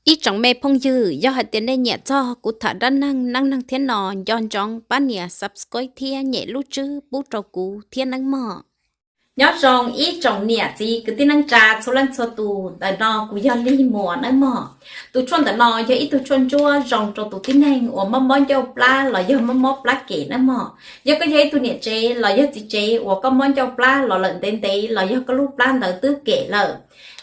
Ib tsoom me phooj ywg, yog hais tias nej nyiam txog kuv tham dab neeg neej neeg thiab no, nco ntsoov pab nias subscribe thiab nyem lub tswb pub rau kuv thiab nawb mog. Nyob zoo ib tsoom niam txiv kwv tij neej tsa txhua leej txhua tus, ntawm no kuv yog Lig Muas nawb mog. Tus tshuaj ntawm no yog ib tug tshuaj ntsuab zoo rau tus tib neeg uas mob mob ncauj plab los yog mob mob plab kem nawb mog. Yog koj yog ib tug niam tsev los yog txiv tsev uas koj mob ncauj plab los lawm ntev ntev los yog koj lub plab ntawd twb kem lawm,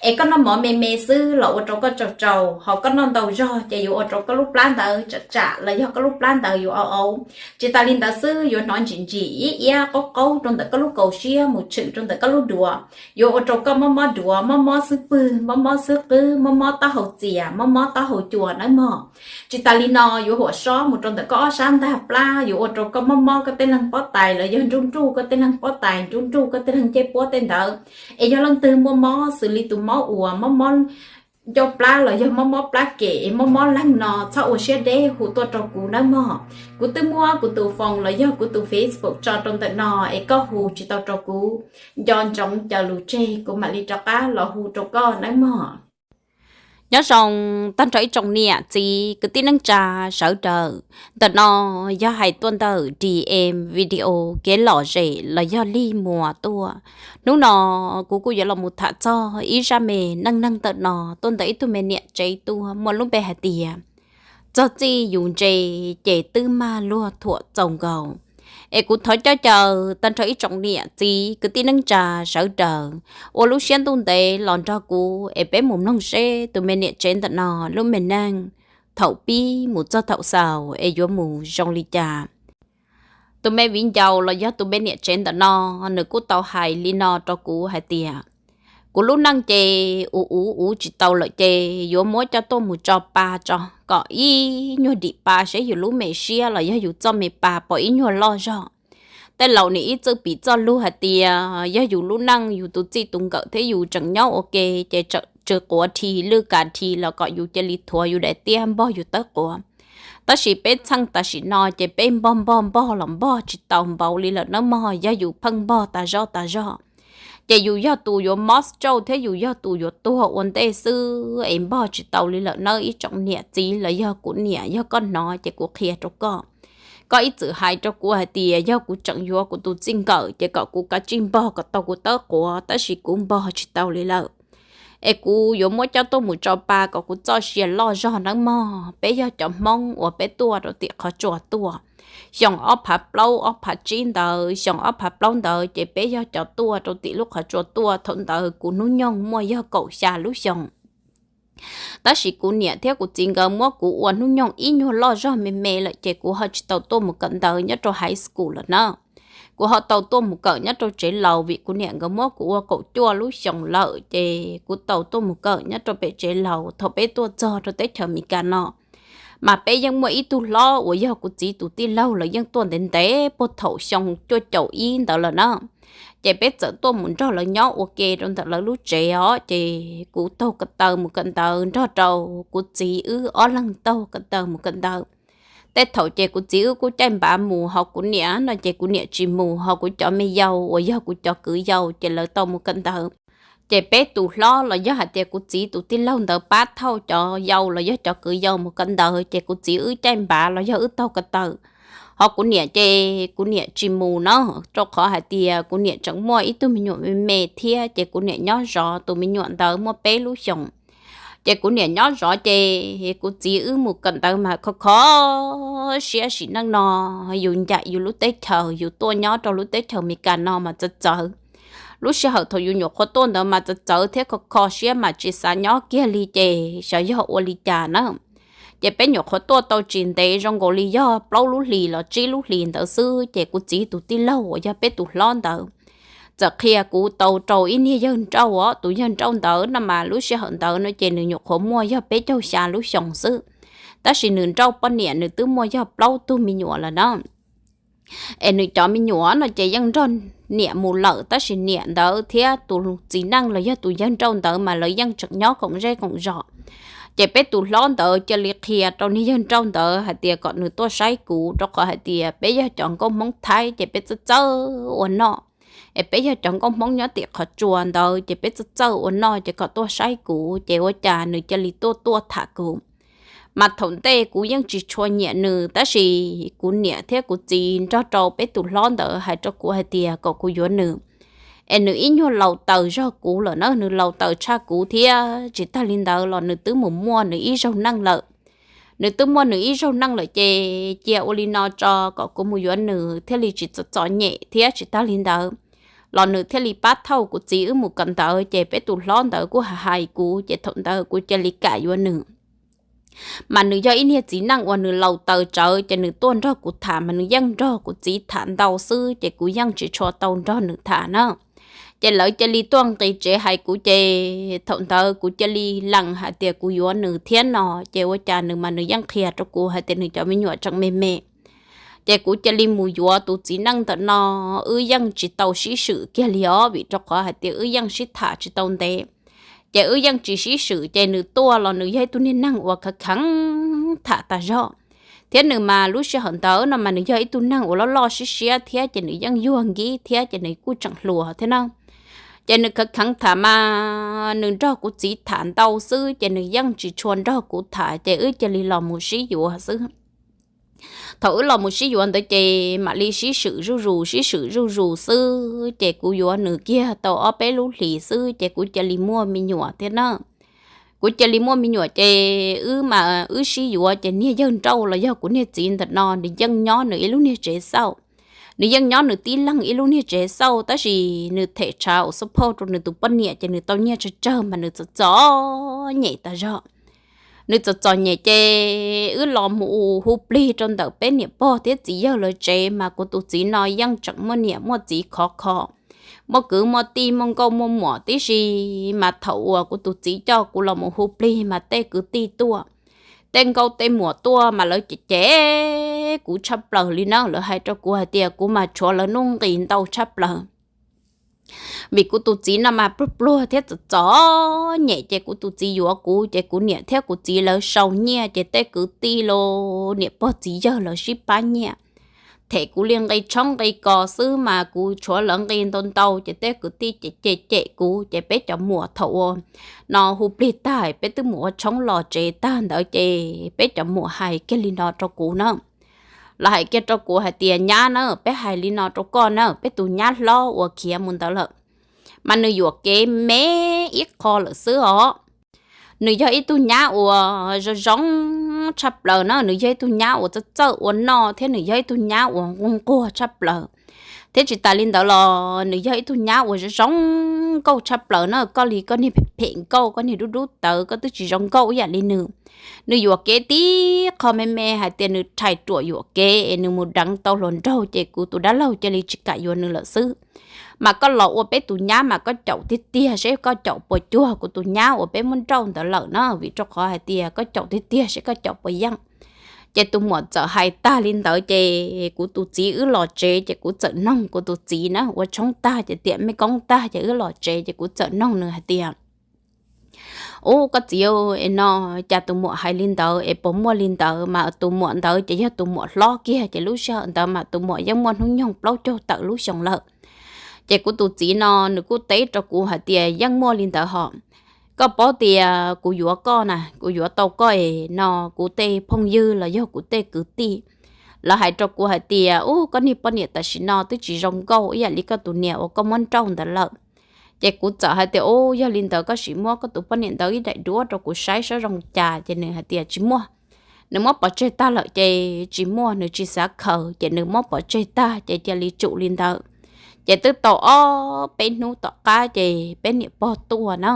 es koj noj mov me me xwb los ua rau koj tsaus tsaus, ho koj noj ntau zog ces yuav ua rau koj lub plab ntawd tsam tsam los yog koj lub plab ntawd yuav au au. Tsis tas li ntawd xwb, yuav hnov ntsim ntsim ib iab qaub qaub rau ntawm koj lub kaus siab mus tshwm rau ntawm koj lub duav, yuav ua rau koj mob mob duav, mob mob xub pwg, mob mob xub qwb, mob mob taub hau txias, mob mob taub hau cua nawb mog. Tsis tas li no, yuav huam sob mus rau ntawm koj ob sab ntag plab, yuav ua rau koj mob mob koj tej leeg pob tais los yog nruj nruj koj tej leeg pob tais, nruj nruj koj tej leeg ncej puab tej ntawd. Es yog leej twg muaj mob xws li tus mob uas mob mob ncauj plab los yog mob mob plab kem, mob mob leeg no txhob ua siab deb, hu tuaj rau kuv nawb mog. Kuv twb muab kuv tus foos los yog kuv tus Facebook tso rau ntawm no, es koj hu tsis tau rau kuv, nco ntsoov cov lus tseg kuv mam li rov qab los hu rau koj nawb mog. Nyob zoo tag nrho ib tsoom niam txiv kwv tij neej tsa sawv daws. Ntawm no yog hais tuaj ntawm D M Video kev lom zem los yog Lig Muas tuaj. Hnub no kuv kuj yuav los mus tham txog ib zaj me neej neeg ntawm no tuaj ntawm ib tug me niam tsev tuaj muaj lub npe hais tias txog txij yus ntse ces twb mag luag thuam txaus nkaus. Es kuv thov coj caw tag nrho ib tsoom niam txiv kwv tij neej tsa sawv daws ua lub siab ntuj ntev los nrog kuv es peb mus mloog seb tus me niam tsev ntawm no lub me neej thaum pib mus txog thaum xaus es yuav mus zoo li cas. Tus me viv ncaus los yog tus me niam tsev ntawm no, nws kuj tau hais li no rau kuv hais tias, kuv lub neej ces uv uv uv tsis tau lawm ces yuav muab coj tuaj mus tso pa tso, kom ib nyuag dim pa seb yus lub me siab los yog yus txoj me pa pom ib nyuag loj zog. Tej laus nim ib txwm piv txoj lug hais tias yog yus lub neej yus tus txij tus nkawm thiab yus tseem nyob ua ke ces tsw quav dhi lwj kav dhi los kom yus cia li thuav yus daim tiab npog yus tawb quav. Tab sis peb txheej tam sim no ces peb npog npog npog los npog tsis tau npaum li lawm nawb mog, yog yus pheej npog tas zog tas zog. Ces yus yog tus yuav mob tsauj thiab yus yog tus yuav tuag ua ntej xwb es npog tsis tau li lawm nawb ib tsoom niam txiv los yog kuv niam, yog koj hnov ces kuv qhia rau koj. Koj ib txwm hais rau kuv hais tias yog kuv tseem yuav kuv tus txij nkawm ces kom kuv kav tsij npog kom tau kuv tawb quav, tab sis kuv npog tsis tau li lawm. Es kuv yuav muab coj tuaj mus tso pa kom kuv txoj sia loj zog nawb mog. Peb yog cov Hmoob uas peb tuaj rau tim qhov tsua tuaj. Xyoo ob phav plaub ob phav tsib ntawd, xyoo ob phav plaub ntawd ces peb yog cov tuaj rau tim lub qhov tsua tuaj. Thaum ntawd kuv hnub nyoog muaj yog kaum xya lub xyoo. Tab sis kuv niam thiab kuv txiv nkawd muab kuv ua hnub nyoog ib nyuag loj zog me me lawm ces kuv ho tsis tau tuaj mus kawm ntawv nyob rau high school lawm na. Kuv ho tau tuaj mus kawm nyob rau tsev laus vim kuv niam nkawd muab kuv ua kaum cuaj lub xyoos lawm ces kuv tau tuaj mus kawm nyob rau pem tsev laus. Thaum peb tuaj txog rau teb chaws Amelikas no mas peb yeej muaj ib tug hlob uas yog kuv txiv tus tij laug, lawv yeej tuaj ntev ntev puag thaum xyoo cuaj caum ib ntawd lawm na. Ces peb txawm tuaj mus nrog lawv nyob ua ke rau ntawm lawv lub tsev os. Ces kuv taug ko taw mus kawm ntawv nrog rau kuv txiv wb ob leeg taug ko taw mus kawm ntawv. Tej thaum ces kuv txiv wb kuj caij npav mus, ho kuv niam no ces kuv niam tsis mus, ho kuv cov me yau uas yog kuv cov kwv yau ces lawv tau mus kawm ntawv. Ces peb tus hlob los yog hais tias kuv txiv tus tij laug ntawd pab thauj cov yau los yog cov kwv yau mus kawm ntawv, ces kuv txiv wb caij npav los yog wb taug ko taw. Ho kuv niam ces kuv niam tsis mus na, rau qhov hais tias kuv niam tseem muaj ib tug me nyuam me me thiab, ces kuv niam nyob zov tus me nyuam ntawd muaj peb lub xyoos. Ces kuv niam nyob zov ces kuv txiv wb mus kawm ntawv mas kho kho siab. Sim neej no yus ncaim yus lub teb chaws, yus tuaj nyob rau lub teb chaws Amelikas no mas txawv txawv. Lub sij hawm thaum yus nyuam qhuav tuaj ntawd mas txawv txawv thiab kho kho siab mas tsis xav nyob kiag li, ces xyov yog ua li cas na. Ces peb nyuam qhuav tuaj tau tsis ntev, zoo nkaus li yog plaub lub hlis los tsib lub hlis ntawd xwb, ces kuv txiv tus tij laug uas yog peb tus hlob ntawd txawm qhia kuv tau rau ib niag yawg nrauj os. Tus yawg nrauj ntawd no mas lub sij hawm ntawd no ces nws nyuam qhuav muaj yog peb caug xya lub xyoos xwb, tab sis nws nrauj poj niam nws twb muaj yog plaub tug me nyuam lawm na. Es nws cov me nyuam no ces yeej nrog niam mus lawm, tab sis niam ntawd thiab tus txiv neej los yog tus yawg nrauj ntawd mas lawv yeej tseem nyob koom zej koom zos. Ces peb tus hlob ntawd cia li qhia rau niag yawg nrauj ntawd hais tias kom nws tuaj saib kuv, rau qhov hais tias peb yog cov nkauj Hmoob Thaib ces peb txawj txawj ua noj. es peb yog cov nkauj Hmoob nyob tim qhov tsua ntawd ces peb txawj txawj ua noj ces kom tuaj saib kuv ces ua cas nws cia li tuaj tuaj tham kuv. Mas thaum ntej kuv yeej tsis tshua nyiam nws tab sis kuv niam thiab kuv txiv nrog rau peb tus hlob ntawd hais rau kuv hais tias kom kuv yuav nws, es nws ib nyuag laus taws zog kuv lawm na, nws laus taws tshaj kuv thiab tsis tag li ntawd los nws twb mus muaj nws ib zaug neej lawm. Nws twb muaj nws ib zaug neej lawm ces cia ua li no tso kom kuv mus yuav nws thiaj li tsis txom txom nyem thiab tsis tag li ntawd los nws thiaj li pab thauj kuv txiv wb mus kawm ntawv ces peb tus hlob ntawd kuj hais hais kuv ces thaum ntawd kuv cia li kam yuav nws. Mas nws yog ib niag txiv neej uas nws laus taws tsawv ces nws tuaj nrog kuv tham mas nws yeej nrog kuv txiv tham ntau xwb ces kuv yeej tsis tshua tau nrog nws tham na. Ces lawv cia li tuaj nqis tsev hais kuv ces thaum ntawd kuv cia li lees hais tias kuv yuav nws thiab no, ces ua cas nws mas nws yeej qhia rau kuv hais tias nws cov me nyuam tseem me me. Ces kuv cia li mus yuav tus txiv neej ntawm no, wb yeej tsis tau sib swm kiag li os vim rau qhov hais tias wb yeej sib tham tsis tau ntev. Ces wb yeej tsis sib swm ces nws tuaj los nws yog ib tug niag neeg uas khav kheev tham tas zog. Thiab nws mas lub sij hawm ntawd no mas nws yog ib tug neeg uas loj loj siab siab thiab ces nws yeej yuag nkib thiab ces nws kuj tseem hluas thiab na. Ces nws khav kheev tham mas nws nrog kuv txiv tham ntau xwb ces nws yeej tsis tshua nrog kuv tham ces wb cia li los mus sib yuav xwb. Thaum wb los mus sib yuav ntawd ces mam li sib swm zuj zus sib swm zuj zus xwb ces kuv yuav nws kiag tau ob peb lub hlis xwb ces kuv cia li muaj me nyuam thiab na. Kuv cia li muaj me nyuam ces wb mas wb sib yuav ces niag yawg nrauj los yog kuv niag txiv ntawm no nws yeej nyob nws ib lub niag tsev xauj. Nws yeej nyob nws tib leeg ib lub niag tsev xauj tab sis nws them tshav ua support rau nws tus poj niam ces nws tau nyiaj tsawg tsawg mas nws txom txom nyem tas zog. Nws txom txom nyem ces wb los mus hu plig rau ntawm peb niam pog thiab txiv yawg lawv tsev mas kuv tus txiv no yeej tseem muaj niam muaj txiv khov kho, muaj kwv muaj tij muaj nkauj muaj muam tib si. Mas thaum uas kuv tus txiv coj kuv los mus hu plig mas tej kwv tij tuaj, tej nkauj tej muam tuaj mas lawv cem cem kuv tshaj plaws li na. Lawv hais rau kuv hais tias kuv mas tshuav lawv nuj nqis ntau tshaj plaws. Vim kuv tus txiv no mas pluag pluag thiab txom txom nyem ces kuv tus txiv yuav kuv ces kuv niam thiab kuv txiv lawv sau nyiaj ces tej kwv tij los niam pog txiv yawg lawv sib pab nyiaj them kuv li nqi tshoob nqi kos xwb mas kuv tshuav lawv nqi ntau ntau ces tej kwv tij cem cem cem kuv ces peb cov muam thaum ua no hu plig tag peb twb mus ua tshoob los tsev tag ntawd ces peb cov muam hais kiag li no rau kuv na. Lawv hais kiag rau kuv hais tias nyab na, peb hais li no rau koj na, peb tus nyab hlob uas khiav mus ntawd lawm mas nws yuam kev me ib qho lawm xwb os. Nws yog ib tug nyab uas zoo zoo tshaj plaws na, nws yog ib tug nyab uas txawj txawj ua noj thiab nws yog ib tug nyab uas nquag nquag tshaj plaws. Thiab tsis tas li ntawd los nws yog ib tug nyab uas zoo zoo nkauj tshaj plaws na, koj li koj niag phem phem nkauj, koj niag dub dub tawv, koj twb tsis zoo nkauj ib yam li nws. Nws yuam kev tib qho me me hais tias nws rhais ruam yuam kev es nws mus deev tau hluas nraug ces kuv tus dab laug cia li tsis kam yuav nws lawm xwb. Mas koj los ua peb tus nyab mas koj caum tiag tiag seb koj caum puas cuag kuv tus nyab uas peb muab nrauj ntawd lawm na, vim rau qhov hais tias koj caum tiag tiag seb koj caum puas yeej. Ces tus muam txawm hais tag li ntawd ces kuv tus txiv wb los tsev ces kuv txawm noog kuv tus txiv na, ua tshoob tag ces tiam mej koob tag ces wb los tsev ces kuv txawm noog nws hais tias, ub, koj txiv, es no cas tus muam hais li ntawd es puas muaj li ntawd? Mas tus muam ntawd ces yog tus muam hlob kiag ces lub sij hawm ntawd mas tus muam yeej muaj hnub nyoog plaub caug tawm lub xyoo lawm. Ces kuv tus txiv no nws kuj teb rau kuv hais tias yeej muaj li ntawd hos. Koj paub tias kuv yuav koj na, kuv yuav tau koj es no kuv tej phooj ywg los yog kuv tej kwv tij lawv hais rau kuv hais tias, ub, koj niag poj niam tam sim no twb tsis zoo nkauj ib yam li koj tus niam uas koj muab nrauj ntawd lawm. Ces kuv txawm hais tias, ub, yog li ntawd koj sim muab koj tus poj niam ntawd ib daim duab rau kuv saib saib zoo cas. Ces nws hais tias tsis muaj, nws muab pov tseg tag lawm ces tsis muaj, nws tsis xav khaws ces nws muab pov tseg tag ces cia li tsum li ntawd. Ces twb tau ob peb hnub tom qab ces peb niam pog tuaj na.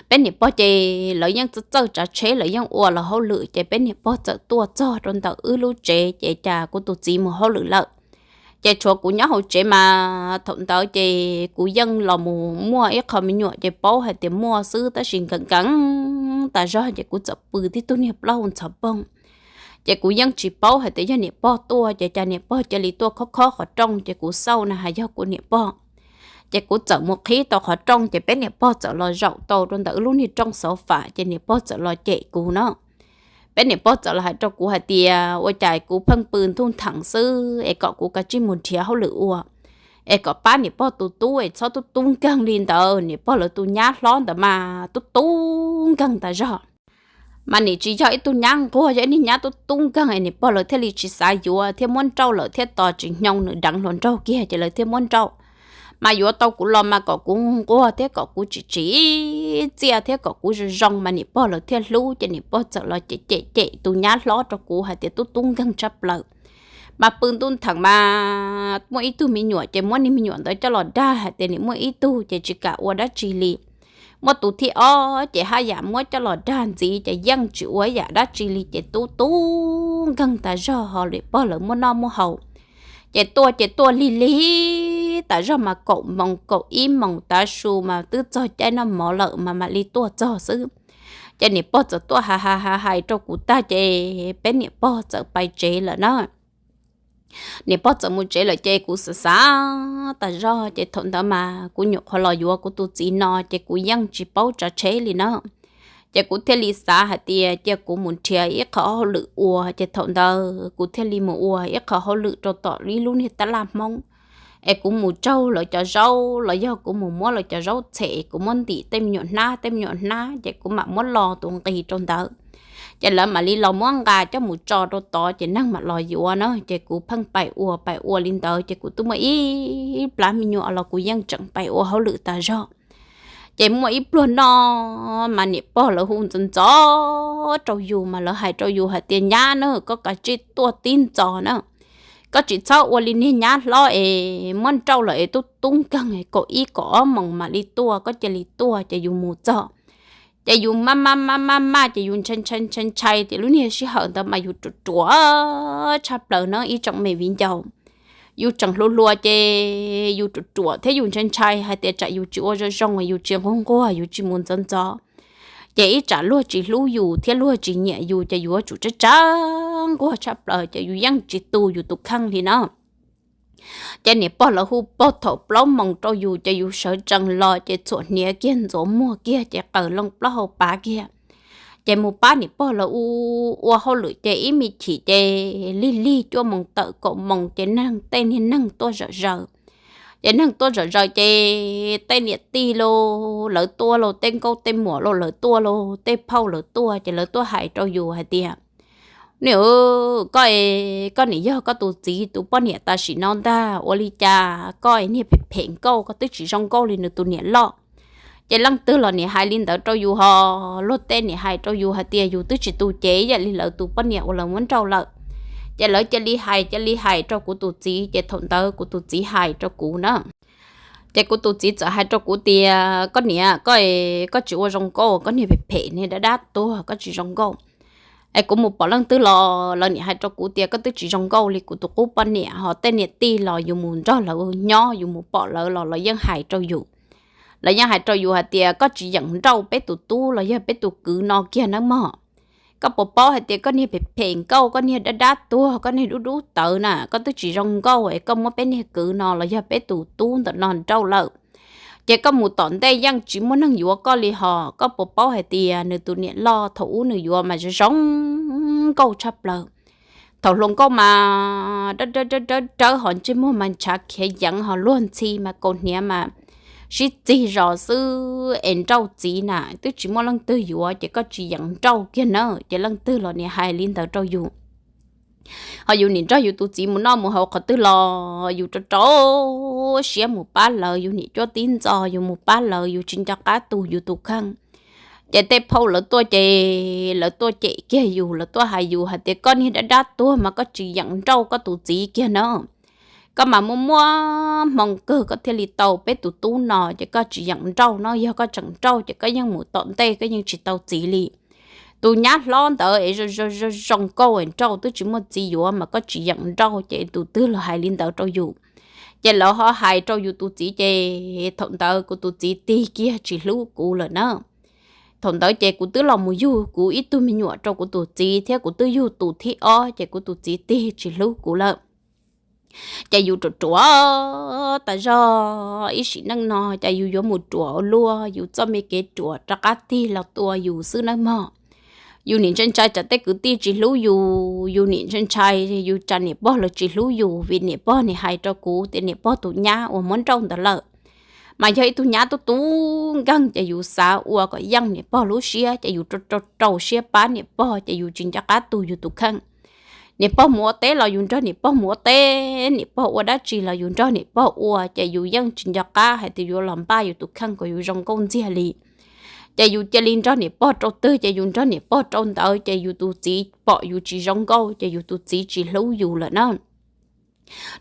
Peb niam pog ces lawv yeej txawj txawj tsav tsheb, lawv yeej ua lawv hauj lwm ces peb niam pog txawm tuaj txog rau ntawm wb lub tsev ces cas kuv tus txiv mus hauj lwm lawm. Ces tshuav kuv nyob hauv tsev mas thaum ntawd ces kuv yeej los mus muaj ib qho me nyuam ces paub hais tias muaj xwb tab sis nkees nkees tas zog ces kuv txawm pw tib tug niag plaub hau ntxhov poog. Ces kuv yeej tsis paub hais tias yog niam pog tuaj ces cas niam pog cia li tuaj khob khob qhov rooj ces kuv xauj na has yog kuv niam pog. Ces kuv txawm mus qhib tau qhov rooj ces peb niam pog txawm los zaum tau rau ntawm wb lub niag rooj xov fam ces niam pog txawm los cem kuv na. Peb niam pog txawm los hais rau kuv hais tias ua cas kuv pheej pw ntuj ntheem xwb es kom kuv kav tsij mus nrhiav hauj lwm ua, es kom pab niam pog tus tub es txhob tub tub nkeeg li ntawd. Niam pog lawv tus nyab hlob ntawd mas tub tub nkeeg tas zog, mas nim tsis yog ib tug nyab nquag, yog ib niag nyab tub tub nkeeg es niam pog lawv thiaj li tsis xav yuav thiab muab nrauj lawm thiab tos tsis nyoog nws deev hluas nraug kiag ces lawv thiaj muab nrauj. Mas yuav tau kuv los mas kom kuv nquag thiab kom kuv tsis tsim txiaj thiab kom kuv zoo zoo mas niam pog lawv thiaj hlub. Ces niam pog txawm los cem cem cem tus nyab hlob rau kuv hais tias tub tub nkeeg tshaj plaws. Mas pw ntuj ntheem mas muaj ib tug me nyuam ces muab niag me nyuam ntawd coj los dag hais tias nim muaj ib tug ces tsis kam ua dab tsi li. Muaj tus thib ob ces haj yam muab coj los dag ntxiv ces yeej tsis ua ib yam dab tsi li ces tub tub nkeeg tas zog ho niam pog lawv muaj noj muaj haus. Ces tuaj ces tuaj lig lig tas zog mas kaum moos kaum ib moos tav su mas twb txog caij noj mov lawm mas mam li tuaj txog xwb. Ces niam pog txawm tuaj hais hais hais hais rau kuv tag ces peb niam pog txawm pais tsev lawm na. Niam pog txawm mus tsev lawm ces kuv xav xav tas zog ces thaum ntawd mas kuv nyuam qhuav los yuav kuv tus txiv no ces kuv yeej tsis paub tsav tsheb li na. Ces kuv thiaj li xav hais tias cia kuv mus nrhiav ib qho hauj lwm ua ces thaum ntawd kuv thiaj li mus ua ib qho hauj lwm rau tom ib lub niag tab laj Hmoob. Es kuv mus raug lawv cov zaub los yog kuv mus muab lawv cov zaub txhem kuv muab ntim tej me nyuam hnab tej me nyuam hnab ces kuv mam muab lo tus nqi rau ntawd. Ces lawv mam li los muab nqa coj mus tso rau tod ces neeg mam los yuav na ces kuv pheej pais ua pais ua li ntawd ces kuv twb muaj ib plab me nyuam los kuv yeej tseem pais ua hauj lwm tas zog. Ces muaj ib pluag no mas niam pog lawv hu ntxov ntxov rau yus mas lawv hais rau yus hais tias nyab na, koj kav tsij tuaj tib ntxov na. Koj tsis txhob ua li niag nyab hlob es muab nrauj lawm es tub tub nkeeg kaum ib kaum ob moos mam li tuaj, koj cia li tuaj ces yus mus txog ces yus maj maj maj maj maj ces yus ntshai ntshai ntshai ntshai ces lub niag sij hawm ntawd mas yus ruam ruam tshaj plaws na ib tsoom me viv ncaus. Yus tseem hluas hluas ces yus ruam ruam thiab yus ntshai ntshai hais tias tsam yus tsis ua zoo zoo yus tsis nquag nquag yus tsis mus ntxov ntxov ces ib tsam luag tsis hlub yus thiab luag tsis nyiam yus ces yus yuav tsum tsawg tsawg nquag tshaj plaws ces yus yeej tsis tu yus tus kheej li na. Ces niam pog lawv hu pog thaum plaub moos rau yus ces yus sawv tsees los ces txhuam hniav kiag ntxuav muag kiag ces qaws loo plaub hau pav kiag ces mus pab niam pog lawv ua hauj lwm ces ib me chim ces lig lig cuaj moos tawm kaum moos ces neeg tej niag neeg tuaj zom zaws. Ces neeg tuaj zom zaws ces tej niam tij los lawv tuaj los tej nkauj tej muam los lawv tuaj los tej phauj lawv tuaj ces lawv tuaj hais rau yus hais tias, Niam, koj, koj niam yog koj tus txiv tus poj niam tam sim no ntag, ua li cas koj niag phem phem nkauj, koj twb tsis zoo nkauj li nws tus niam loj. Ces leej twg los niam hais li ntawd rau yus ho, luag tej niam hais rau yus hais tias yus twb tsis tu cev ib yam li lawv tus poj niam uas lawv muab nrauj lawm. Ces lawv cia li hais cia li hais rau kuv tus txiv ces thaum ntawd kuv tus txiv hais rau kuv na. Ces kuv tus txiv txawm hais rau kuv tias, Koj niam, koj, koj tsis ua zoo nkauj, koj niag phem phem niag dab dab tuag, koj tsis zoo nkauj. Es kuv mus pom leej twg los lawv niam hais rau kuv tias koj twb tsis zoo nkauj li kuv tus qub poj niam, ho tej niam tij los yus mus nrog lawv nyob yus mus pom lawv los lawv yeej hais rau yus. Lawv yeej hais rau yus hais tias koj tsis yeem nrauj peb tus tub los yog peb tus kwv no kiag nawb mog. Koj puas paub hais tias koj niag phem phem nkauj, koj niag dab dab tuag, koj niag dub dub tawv na, koj twb tsis zoo nkauj es koj muab peb niag kwv no los yog peb tus tub ntawm no nrauj lawm, ces koj mus tom ntej yeej tsis muaj neeg yuav koj li ho. Koj puas paub hais tias nws tus niam loj thaum ub nws yuav mas zoo zoo nkauj tshaj plaws. Thaum hluas nkauj mas dawb dawb dawb dawb ho ntsej muag mas ntshav khiav yeev ho luag ntxhi mas kaus hniav mas sib txig zos xwb es nrauj txiv na twb tsis muaj leej twg yuav, ces koj tsis yeem nrauj kiag na. Ces leej twg los niam hais li ntawd rau yus. Ho yus niam nrog yus tus txiv mus noj mus haus qhov twg los yus rau rau siab mus pab lawv, yus niam cuab tib ntxo yus mus pab lawv, yus tsis nco qab tu yus tus kheej. Ces tej phauj lawv tuaj ces lawv tuaj cem kiag yus, lawv tuaj hais yus hais tias koj niag dab dab tuag mas koj tsis yeem nrauj koj tus txiv kiag na. Koj mas muaj muaj hmoo kawg koj thiaj li tau peb tus tub no, ces koj tsis yeem nrauj no, yog koj tseem nrauj ces koj yeej mus tom ntej koj yeej tsis tau txiv li. Tus nyab hlob ntawd es zoo zoo zoo nkauj es nrauj twb tsis muaj txiv yuav mas koj tsis yeem nrauj, ces tus twg los hais li ntawd rau yus. Ces lawv ho hais rau yus tus txiv ces thaum ntawd kuv tus txiv tig kiag tsis hlub kuv lawm na. Thaum ntawd ces kuv twb los mus yug kuv ib tug me nyuam rau kuv tus txiv thiab kuv twb yug tus thib ob ces kuv tus txiv tig tsis hlub kuv lawm. Ces yus ruam ruam tas zog ib sim neej no ces yus yuav mus ruam ua luaj, yus txoj me kev ruam rov qab tig los tua yus xwb nawb mog. Yus nim ntshai ntshai tsam tej kwv tij tsis hlub yus, yus nim ntshai ntshai yus tsam niam pog lawv tsis hlub yus, vim niam pog nim hais rau kuv tias niam pog tus nyab uas muab nrauj ntawd lawm mas yog ib tug nyab tub tub nkeeg, ces yus xav ua kom yeej niam pog lub siab, ces yus rau rau siab pab niam pog, ces yus tsis nco qab tu yus tus kheej. Niam pog mus ua teb los yus nrog niam pog mus ua teb, niam pog ua dab tsi los yus nrog niam pog ua, ces yus yeej tsis nco qab hais tias yuav los npaj yus tus kheej kom yus zoo nkauj ntxiag li. Ces yus cia li nrog niam pog rau twg ces yus nrog niam pog rau ntawd, ces yus tus txiv pom yus tsis zoo nkauj ces yus tus txiv tsis hlub yus lawm na.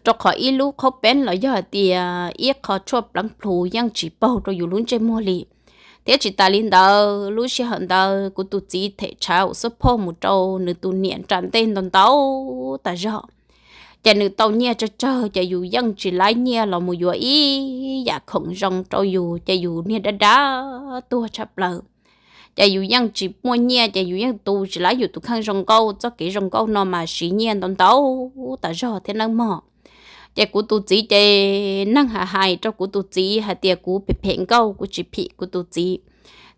Rau qhov ib lub qhaub peeb los yog hais tias ib qho tshuaj pleev plhu yeej tsis paug rau yus lub ntsej muag li. Thiab tsis tas li ntawd, lub sij hawm ntawd kuv tus txiv them tshav ua xub phoj mus rau nws tus niam nram ntej ntau ntau tas zog. Ces nws tau nyiaj tsawg tsawg, ces yus yeej tsis laib nyiaj los mus yuav ib yam khoom zoo rau yus, ces yus niag dab dab tuag tshaj plaws. Ces yus yeej tsis muaj nyiaj, ces yus yeej tu tsis laib yus tus kheej zoo nkauj, txoj kev zoo nkauj no mas siv nyiaj ntau ntau tas zog thiab nawb mog. Ces kuv tus txiv ces neeg hais hais rau kuv tus txiv hais tias kuv phem phem nkauj, kuv tsis phim kuv tus txiv.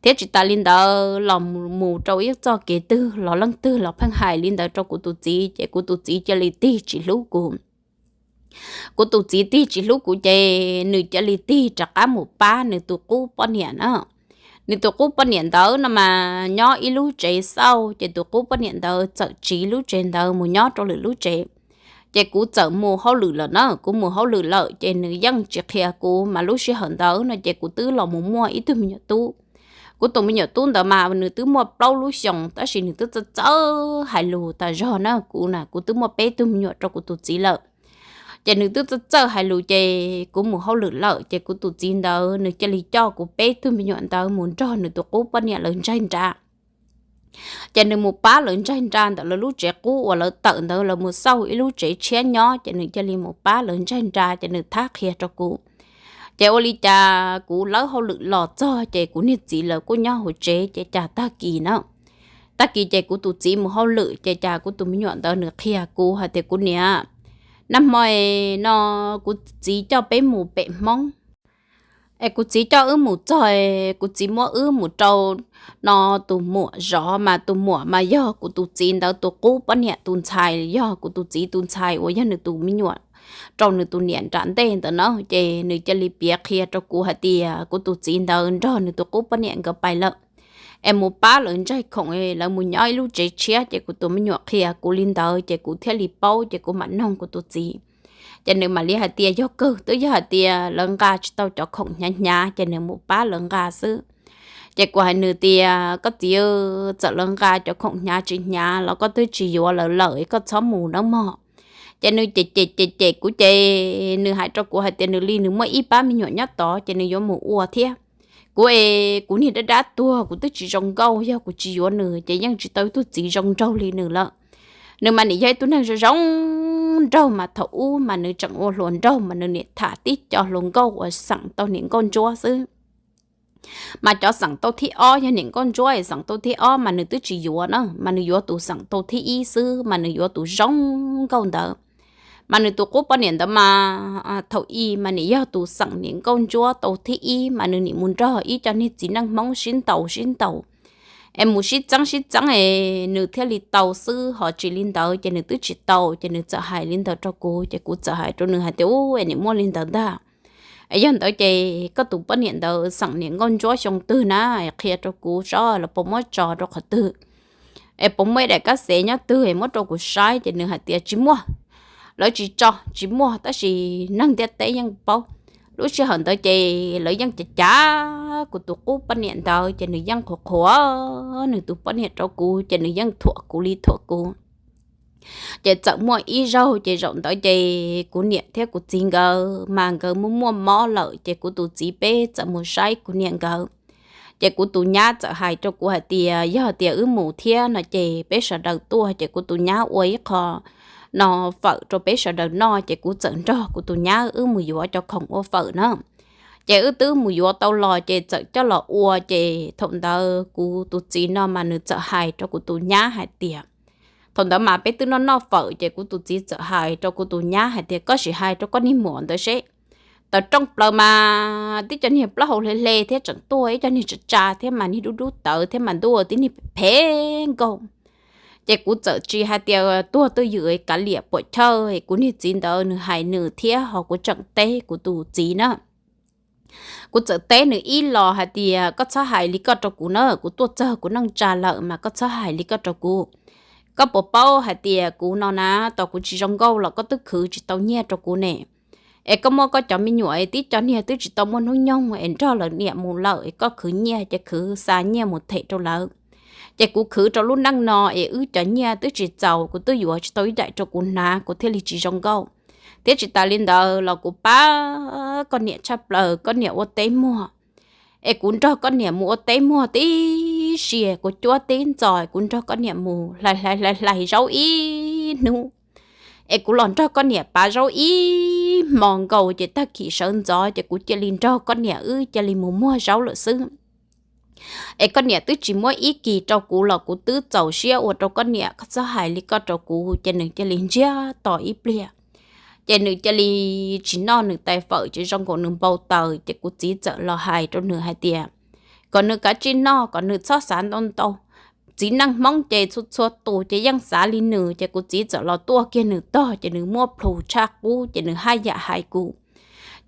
Thiab tsis tas li ntawd los mus rau ib txoj kev twg los leej twg los pheej hais li ntawd rau kuv tus txiv, ces kuv tus txiv cia li tig tsis hlub kuv. Kuv tus txiv tig tsis hlub kuv ces nws cia li tig rov qab mus pab nws tus qub poj niam na. Nws tus qub poj niam ntawd no mas nyob ib lub tsev xauj, ces tus qub poj niam ntawd txawm tsiv lub tsev ntawd mus nyob rau lwm lub tsev. Ces kuv txawm mus hauj lwm lawm na, kuv mus hauj lwm lawm ces nws yeej tsis qhia kuv, mas lub sij hawm ntawd no ces kuv twb los mus muaj ib tug me nyuam tub. Kuv tus me nyuam tub ntawd mas nws twb muaj plaub lub xyoos, tab sis nws twb txawj txawj hais lus tas zog na. Kuv na kuv twb muaj peb tug me nyuam rau kuv tus txiv lawm. Ces nws twb txawj txawj hais lus, ces kuv mus hauj lwm lawm ces kuv tus txiv ntawd nws cia li coj kuv peb tug me nyuam ntawd mus nrog nws tus qub poj niam lawv ntsaig nra. Ces nws mus pab lawv ntsaig nra ntawm lawv lub tsev qub uas lawv tawm ntawd, lawv mus xauj ib lub tsev tshiab nyob, ces nws cia li mus pab lawv ntsaig nra, ces nws thab qhia rau kuv. Ces ua li cas kuv lawb hauj lwm los txog ces kuv niag txiv lawv kuj nyob hauv tsev, ces cas tag kis na, tag kis ces kuv tus txiv mus hauj lwm, ces cas kuv tus me nyuam ntawd nws qhia kuv hais tias, kuv niam, nag hmo no kuv txiv coj peb mus pem Hmoob. Es kuv txiv coj wb mus txog, kuv txiv muab wb mus rau no tus muam zov, mas tus muam mas yog kuv tus txiv ntawd tus qub poj niam tus ntxhais, yog kuv tus txiv tus ntxhais uas yog nws tus me nyuam rau nws tus niam nram ntej ntawd na. Ces nws cia li piav qhia rau kuv hais tias kuv tus txiv ntawd nrog nws tus qub poj niam nkawd pais lawm, es mus pab lawv ntsaig khoom, lawv mus nyob ib lub tsev tshiab. Ces kuv tus me nyuam qhia kuv li ntawd ces kuv thiaj li paub, ces kuv mam noog kuv tus txiv. Ces nws mam li hais tias yog kawg, twb yog hais tias lawv nqa tsis tau cov khoom hnyav hnyav ces nws mus pab lawv nqa xwb. Ces kuv hais nws tias, koj txiv, txawm lawv nqa cov khoom hnyav tsis hnyav los koj twb tsis yuav lawv lawm, koj txhob mus nawb mog. Ces nws cem cem cem cem kuv, ces nws hais rau kuv hais tias nws li nws muaj ib pab me nyuam nyob tod ces nws yuav mus ua thiab. Kuv es kuv niag dab dab tuag, kuv twb tsis zoo nkauj, yog kuv tsis yuav nws ces yeej tsis tau ib tug txiv zoo nraug li nws lawm. Nws mas nim yog ib tug neeg zoo zoo nraug, mas thaum ub mas nws tseem ua hluas nraug mas nws niam tham tib co hluas nkauj uas xeem tau niam nkauj ntsuab xwb. Mas cov xeem tau thib ob yog niam nkauj ntsuab, xeem tau thib ob mas nws twb tsis yuav na, mas nws yuav tus xeem tau thib ib xwb, mas nws yuav tus zoo nkauj ntawd. Mas nws tus qub poj niam ntawd mas thaum ub mas nim yog tus xeem niam nkauj ntsuab tau thib ib, mas nws nim mus nrog ib co niag txiv neej Hmoob sib ntaus sib ntaus, es mus sib txeeb sib txeeb es nws thiaj li tau xwb, ho tsis li ntawd ces nws twb tsis tau. Ces nws txawm hais li ntawd rau kuv, ces kuv txawm hais rau nws hais tias, ub, es nim muaj li ntawd ntag. Es yog ntawd ces koj tus poj niam ntawd xeem niam nkauj ntsuab xyoo twg na, qhia rau kuv saib los puas muab tso rau qhov twg, es puas muaj ib daim kab xev nyob twg es muab rau kuv saib. Ces nws hais tias tsis muaj, lawv tsis tso, tsis muaj, tab sis neeg ntiaj teb yeej paub. Lub sij hawm ntawd ces lawv yeej cav cav kuv tus qub poj niam ntawd, ces nws yeej qhuas qhuas nws tus poj niam rau kuv, ces nws yeej thuam kuv li thuam kuv. Ces txawm muaj ib zaug, ces zaum ntawd ces kuv niam thiab kuv txiv nkawd mas nkawd muaj muaj mob lawm, ces kuv tus txiv peb txawm mus saib kuv niam nkawd. Ces kuv tus nyab txawm hais rau kuv hais tias yog tias wb mus thiab no ces peb sawv daws tuaj, ces kuv tus nyab ua ib qho no fawm rau peb sawv daws noj, ces kuv txawm nrog kuv tus nyab wb mus yuav cov khoom ua fawm na. Ces wb twb mus yuav tau los ces txawm coj los ua, ces thaum ntawd kuv tus txiv no mas nws txawm hais rau kuv tus nyab hais tias, thaum ntawd mas peb twb noj noj fawm, ces kuv tus txiv txawm hais rau kuv tus nyab hais tias, koj sim hais rau koj niag muam ntawd seb, tawm rooj plaws mas tib co niag plaub hau hle hle thiab tseem tuaj ib co niag tsa tsa thiab mas niag dub dub tawv thiab mas ntuj tib niag phem nkauj. Ces kuv txawm tsis hais tias tuag twj ywm kav liam puam chawj, kuv niag txiv ntawd nws hais nws thiab ho kuv tseem teb kuv tus txiv na. Kuv txawm teb nws ib los hais tias koj txhob hais li koj rau kuv na, kuv tuaj txog kuv neej tsa lawm mas koj txhob hais li koj rau kuv. Koj puas paub hais tias kuv no na, tos kuv tsis zoo nkauj los koj twb khwv tsis tau nyiaj rau kuv ne. Es koj muab koj cov me nyuam es tib co niag twb tsis tau muaj hnub nyoog es nrog lawv niam mus lawm es koj khwv nyiaj ces khwv xa nyiaj mus them rau lawv. Ces kuv khwv rau lub neej no es wb cov nyiaj twb tsis txaus, kuv twb yuav tsis tau ib daim rau kuv hnav, kuv thiaj li tsis zoo nkauj. Thiab tsis tas li ntawd los kuv pab koj niam tshaj plaws, koj niam ua teb muag. Es kuv nrog koj niam mus ua teb muag tib si, kuv cuab tib ntxos, kuv nrog koj niam mus hlais hlais hlais hlais zaub ib hnub. Es kuv los nrog koj niam pav zaub ib hmo nkaus ces tag kis sawv ntxov ces kuv cia li nrog koj niam wb cia li mus muag zaub lawm xwb. Es koj niam twb tsis muab ib kis rau kuv los kuv twb txaus siab ua rau koj niam, koj txhob hais li koj rau kuv. Ces nws cia li ntsiag to ib pliag, ces nws cia li tsis noj nws tais fawm ces zoo nkaus nws npau taws. Ces kuv txiv txawm los hais rau nws hais tias kom nws kav tsij noj, kom nws txhob xav ntau ntau. Txiv neej Hmoob ces txhua txhua tus ces yeej xav li nws. Ces kuv txiv txawm los tuaj kiag nws tog ces nws muaj plhus tshaj qub ces nws haj yam hais kuv.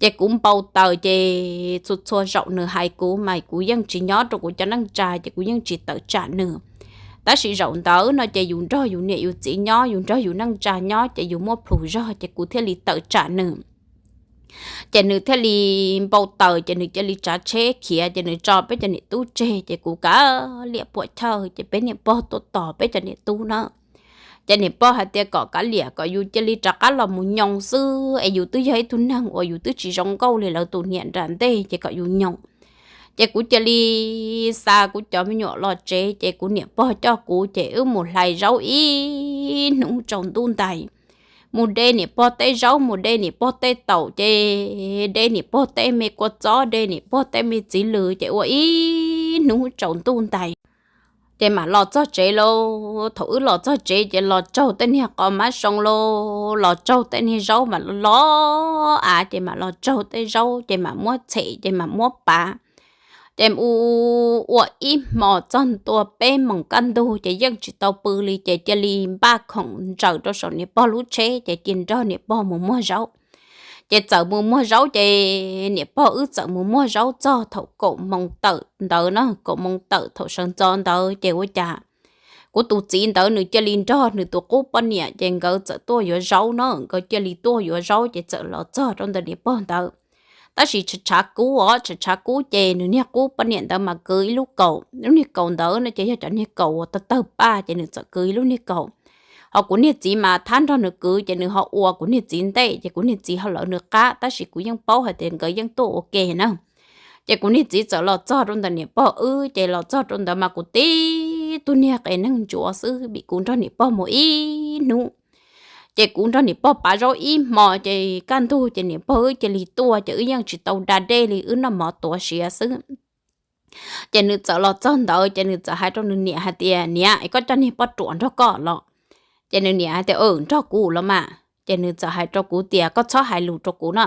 Ces kuv npau taws ces txhua txhua zaum nws hais kuv mas kuv yeej tsis nyob rau kuv cov neej tsa ces kuv yeej tsis tawm tsam nws. Tab sis zaum ntawd no ces yus nrog yus niam yus txiv nyob, yus nrog yus neej tsa nyob ces yus muaj plhus zog ces kuv thiaj li tawm tsam nws. Ces nws thiaj li npau taws ces nws cia li tsav tsheb khiav ces nws tso peb cov niam tub tseg ces kuv kav liam puam chawj ces peb niam pog tuaj tos peb cov niam tub na. Ces niam pog hais tias kom kav liam kom yus cia li rov qab los mus nyoos xwb es yus twb yog ib tug neeg uas yus twb tsis zoo nkauj li lawv tus niam nram ntej ces kom yus nyoos. Ces kuv cia li xa kuv cov me nyuam los tsev ces kuv niam pog coj kuv ces wb mus hlais zaub ib hnub tsaus ntuj ntais. Mus de niam pog tej zaub, mus de niam pog tej taum ces de niam pog tej me kua txob, de niam pog tej me txiv lws ces ua ib hnub tsaus ntuj ntais. Ces mam los txog tsev lauj, thaum wb los txog tsev ces los tsaug tej niag qos mab soo lauj, los tsaug tej niag zaub mas los av ces mam los tsaug tej zaub ces mam muab txhem ces mam muab pav. Ces ua ib hmo txog ntua peb moos kaj ntug ces yeej tsis tau pw li ces cia li npaj khoom ntsaws rau saum niam pog lub tsheb ces cia nrog niam pog mus muag zaub. Ces txawm mus muag zaub ces niam pog wb txawm mus muag zaub txog thaum kaum moos tawm ntawd na, kaum moos tawm thaum sawv ntxov ntawd ces ua cas kuv tus txiv ntawd nws cia li nrog nws tus qub poj niam ces nkawd txawm tuaj yuav zaub na, nkawd cia li tuaj yuav zaub ces txawm los txog rau ntawm niam pog ntawd. Tab sis tshav tshav kub os, tshav tshav kub ces nws niag qub poj niam ntawd mas kwv ib lub kaus, lub niag kaus ntawd no ces yog cov niag kaus uas tawg tawg paj ces nws txawm kwv ib lub niag kaus. Ho kuv niag txiv mas thab nrog nws kwv ces nws ho ua kuv niag txiv ntej ces kuv niag txiv ho lawv nws qab, tab sis kuv yeej paub hais tias nkawd yeej tuaj ua ke na. Ces kuv niag txiv txawm los txog rau ntawm niam pog wb ces los txog rau ntawd mas kuv tib tug niag qes neeg ntsuav xwb vim kuv nrog niam pog mus ib hnub. Ces kuv nrog niam pog pav zaub ib hmo ces kaj ntug ces niam pog wb cia li tuaj ces wb yeej tsis tau da dej li, wb noj mov tuav siav xwb. Ces nws txawm los txog ntawd ces nws txawm hais rau nws niam hais tias, niam, es koj coj niag poj ruam nrog koj los? Ces nws niam hais tias, nrog kuv los mas. Ces nws txawm hais rau kuv tias, koj txhob hais lus rau kuv na,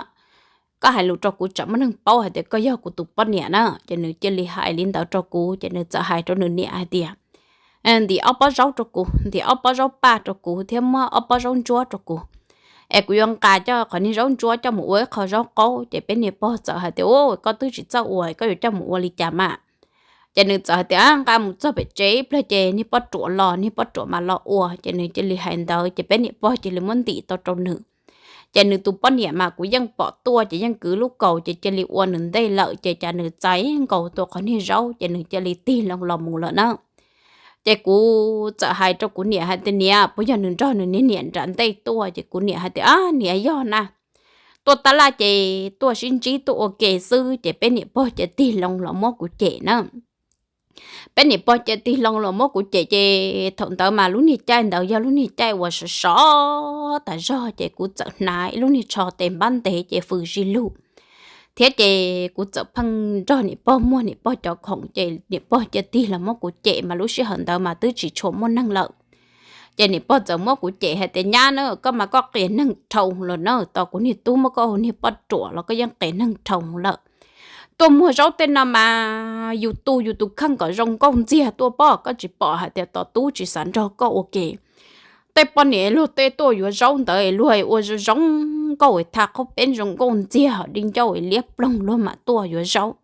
koj hais lus rau kuv tsam muaj neeg paub hais tias koj yog kuv tus poj niam na. Ces nws cia li hais li ntawd rau kuv ces nws txawm hais rau nws niam hais tias, ntim ob pob zaub rau kuv, ntim ob pob zaub paj rau kuv thiab muab ob pob zaub ntsuab rau kuv, es kuv yuav nqa coj qhov niag zaub ntsuab coj mus ua ib qho zaub qaub. Ces peb niag pog txawm hais tias, koj twb tsis txawj ua koj yuav coj mus ua li cas mas? Ces nws txawm hais tias, nqa mus txog pem tsev ib pliag ces niag poj ruam los, niag poj ruam mas los ua. Ces nws cia li hais ntawd ces peb niam pog cia li muab ntim tau rau nws. Ces nws tus poj niam mas kuv yeej pom tuaj ces yeej kwv lub kaus ces cia li ua nws ntej lawm ces cas nws txais nkaus tua qhov niag zaub ces nws cia li tig loo los mus lawm na. Ces kuv txawm hais rau kuv niam hais tias, niam, puas yog nws nrog nws niag niam nram ntej tuaj? Ces kuv niam hais tias, niam, yog na, tuaj tab laj ces tuaj sib ntsib tuaj ua ke xwb. Ces peb niam pog cia tig loo los muab kuv cem na. Peb niam pog cia tig loo los muab kuv cem ces thaum ntawd mas lub niag caij ntawd yog lub niag caij uas sov sov tas zog ces kuv txawm hnav ib lub niag tsho tes npab ntev ces fws zis lug thiab ces kuv txawm pheej nrog niam pog muag niam pog cov khoom ces niam pog cia tig los muab kuv cem mas lub sij hawm ntawd mas twb tsis tshua muaj neeg lawm. Ces niam pog txawm muab kuv cem hais tias, Nyab na, koj mas koj qias neeg dhau lawm na, tos kuv niag tub muab koj ua niag poj ruam los koj yeej qias neeg dhau lawm. Tuaj muag zaub tej no mas yus tu yus tus kheej kom zoo nkauj ntxiag tuaj pob, koj tsis pom hais tias tos tub tsis xav nrog koj ua ke. Tej poj niam luag tej tuaj yuav zaub ntawd luag ua zoo zoo nkauj tha qhaub peeb zoo nkauj ntxiag ho di ncauj liab ploog luag mam tuaj yuav zaub.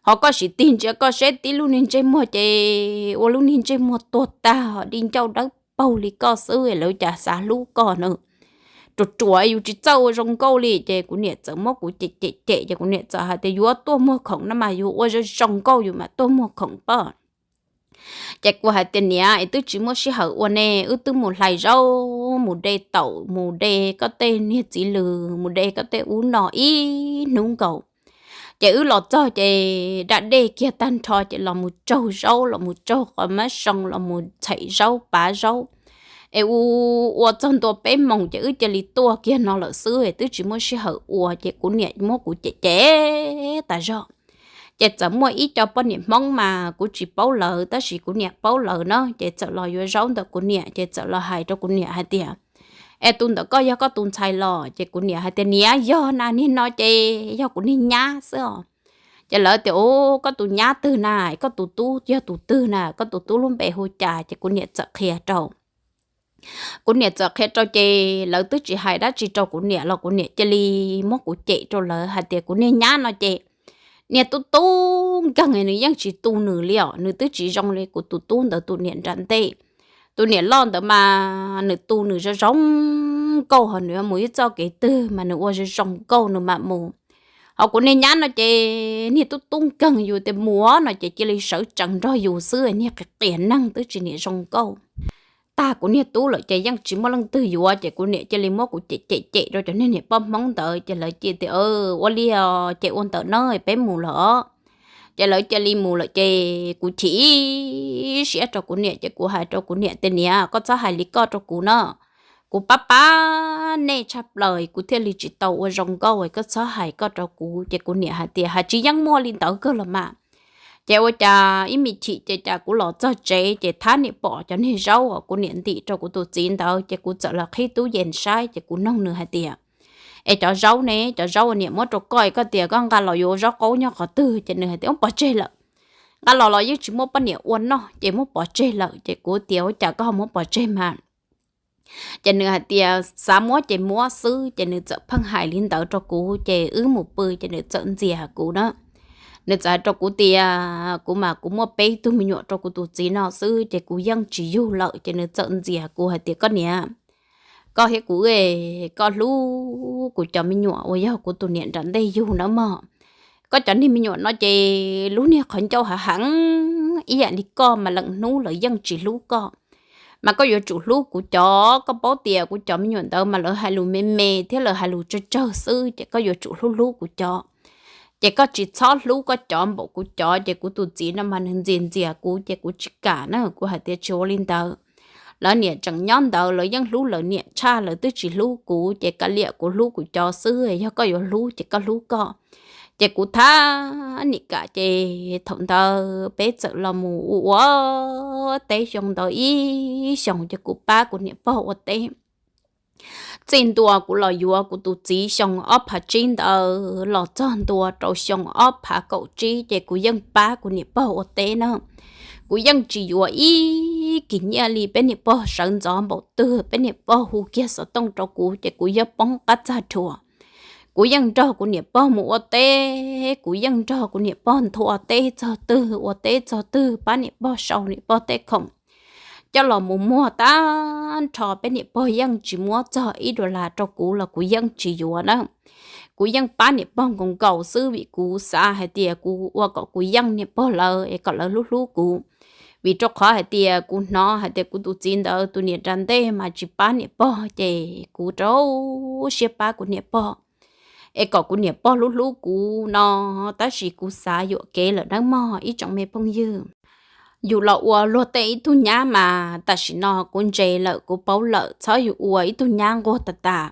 Ho koj sim tig ntsia koj seb tib lub niag ntsej muag ces ua lub niag ntsej muag tuag tag ho di ncauj dawb paug li koj xwb, lawv cas xav hlub koj na. Ruam ruam yus tsis txawj ua zoo nkauj li. Ces kuv niam txawm muab kuv cem cem cem ces kuv niam txawm hais tias, Yuav tuaj muag khoom no mas yus ua zoo zoo nkauj yus mam tuaj muag khoom pob. Ces kuv hais tias, Niam, es twb tsis muaj sij hawm ua ne, wb twb mus hlais zaub, mus de taum, mus de koj tej niag txiv lws, mus de koj tej ub no ib hnub nkaus. Ces wb los txog ces da dej kiag tag nrho ces los mus tsaug zaub, los mus tsaug qos mab soo, los mus txhaim zaub pav zaub. Es ua txog ntua peb moos ces wb cia li tuaj kiag no lawm xwb, twb tsis muaj sij hawm ua. Ces kuv niam muab kuv cem cem tas zog. Ces txawm muaj ib co poj niam Hmoob mas kuv tsis paub lawv tab sis kuv niam paub lawv na, ces txawm los yuav zaub ntawm kuv niam ces txawm los hais rau kuv niam hais tias, Es tus ntawm koj yog koj tus ntxhais los? Ces kuv niam hais tias, Niam, yog na, niag no ces yog kuv niag nyab xwb os. Ces lawv tias, Ub, koj tus nyab twg na? Koj tus tub yog tus twg na? Koj tus tub lub npe hu cas? Ces kuv niam txawm qhia rau kuv niam txawm qhia rau ces lawv twb tsis hais dab tsi rau kuv niam los kuv niam cia li muab kuv cem rau lawv hais tias, Kuv niag nyab no ces niag tub tub nkeeg, nws yeej tsis tu nws li os, nws twb tsis zoo li kuv tus tub ntawd tus niam nram ntej. Tus niam loj ntawd mas nws tu nws zoo zoo nkauj, ho nws mus ib txoj kev twg mas nws ua zoo zoo nkauj nws mam mus. Ho kuv niag nyab no ces niag tub tub nkeeg, yus tias mus no ces cia li sawv tsees nrog yus xwb, niag qias qias neeg twb tsis niam zoo nkauj. Tag kuv niag tub lawm ces yeej tsis muaj leej twg yuav, ces kuv niam cia li muab kuv cem cem cem rau cov niag niam poj Hmoob ntawd ces lawv cia tias, Ua li os, ces ua ntawm no peb mus lawm. Ces lawv cia li mus lawm ces kuv chim ib siab rau kuv niam ces kuv hais rau kuv niam tias, Niam, koj txhob hais li koj rau kuv na. Kuv pab pab nej tshaj plaws kuv thiaj li tsis tau ua zoo nkauj, koj txhob hais koj rau kuv. Ces kuv niam hais tias, Hais tsis yeej muaj li ntawd kawg los mas. Ces ua cas ib me chim ces cas kuv los txog tsev ces thab niam pom cov niag zaub uas kuv niam ntim rau kuv tus txiv ntawd ces kuv txawm los qhib tub yees saib ces kuv noog nws hais tias, Es cov zaub ne, cov zaub uas niam muab rau koj, koj tias koj nqa los yuav zaub qaub nyob qhov twg? Ces nws hais tias, Ub, pov tseg lawm, nqa los los yeej tsis muaj poj niam ua noj ces muab pov tseg lawm. Ces kuv tias, Ua cas koj ho muab pov tseg mas? Ces nws hais tias, Xav muab ces muab xwb. Ces nws txawm pheej hais li ntawd rau kuv ces wb mus pw ces nws txawm ntxias kuv na. Nws txawm hais rau kuv tias, Kuv mas kuv muaj peb tug me nyuam rau kuv tus txiv no xwb ces kuv yeej tsis yug lawm. Ces nws txawm ntxias kuv hais tias, Koj niam, koj thiab kuv, koj hlub kuv cov me nyuam uas yog kuv tus niam nram ntej yug nawb mog. Koj cov niag me nyuam no ces lub niag qhov ncauj hav heev ib yam li koj mas leej hnub lawv yeej tsis hlub koj. Mas koj yuav tsum hlub kuv cov, koj paub tias kuv cov me nyuam ntawd mas lawv hais lus me me thiab lawv hais lus tsawg tsawg xwb ces koj yuav tsum hlub hlub kuv cov. Ces koj tsis txhob hlub koj cov npaum kuv cov. Ces kuv tus txiv no mas nws ntxias ntxias kuv ces kuv tsis kam na, kuv hais tias, Tsis ua li ntawd. Lawv niam tseem nyob ntawd, lawv yeej hlub lawv niam tshaj, lawv twb tsis hlub kuv ces kav liam kuv hlub kuv cov xwb, yog koj yuav hlub ces koj hlub koj. Ces kuv thab niam kam ces thaum ntawd peb txawm los mus ua ua teb xyoo ntawd ib xyoos ces kuv pab kuv niam pog ua teb. Txij ntua kuv los yuav kuv tus txiv xyoo ob phav tsib ntawd los txog ntua rau xyoo ob phav kaum tsib ces kuv yeej pab kuv niam pog ua teb na. Kuv yeej tsis yuav ib kis nyiaj li. Peb niam pog sawv ntxov npaum twg, peb niam pog hu kiag xov tooj rau kuv ces kuv yeej poob qab txag rhuas. Kuv yeej nrog kuv niam pog mus ua teb, kuv yeej nrog kuv niam pog nthua teb txog twg ua teb txog twg, pab niam pog sau niam pog tej khoom coj los mus muag tag nrho. Peb niam pog yeej tsis muab txog ib dollar rau kuv los kuv yeej tsis yuav na. Kuv yeej pab niam pog nkaus nkaus xwb vim kuv xav hais tias kuv ua kom kuv yeej niam pog lawv es kom lawv hlub hlub kuv. Vim rau qhov hais tias kuv hnov hais tias kuv tus txiv ntawd tus niam nram ntej mas tsis pab niam pog ces kuv rau siab pab kuv niam pog es kom kuv niam pog hlub hlub kuv no. Tab sis kuv xav yuam kev lawm nawb mog ib tsoom me phooj ywg. Yus los ua luag tej ib tug nyab mas tam sim no kuv ntse lawm kuv paub lawm, txhob yus ua ib tug nyab nquag tas tas.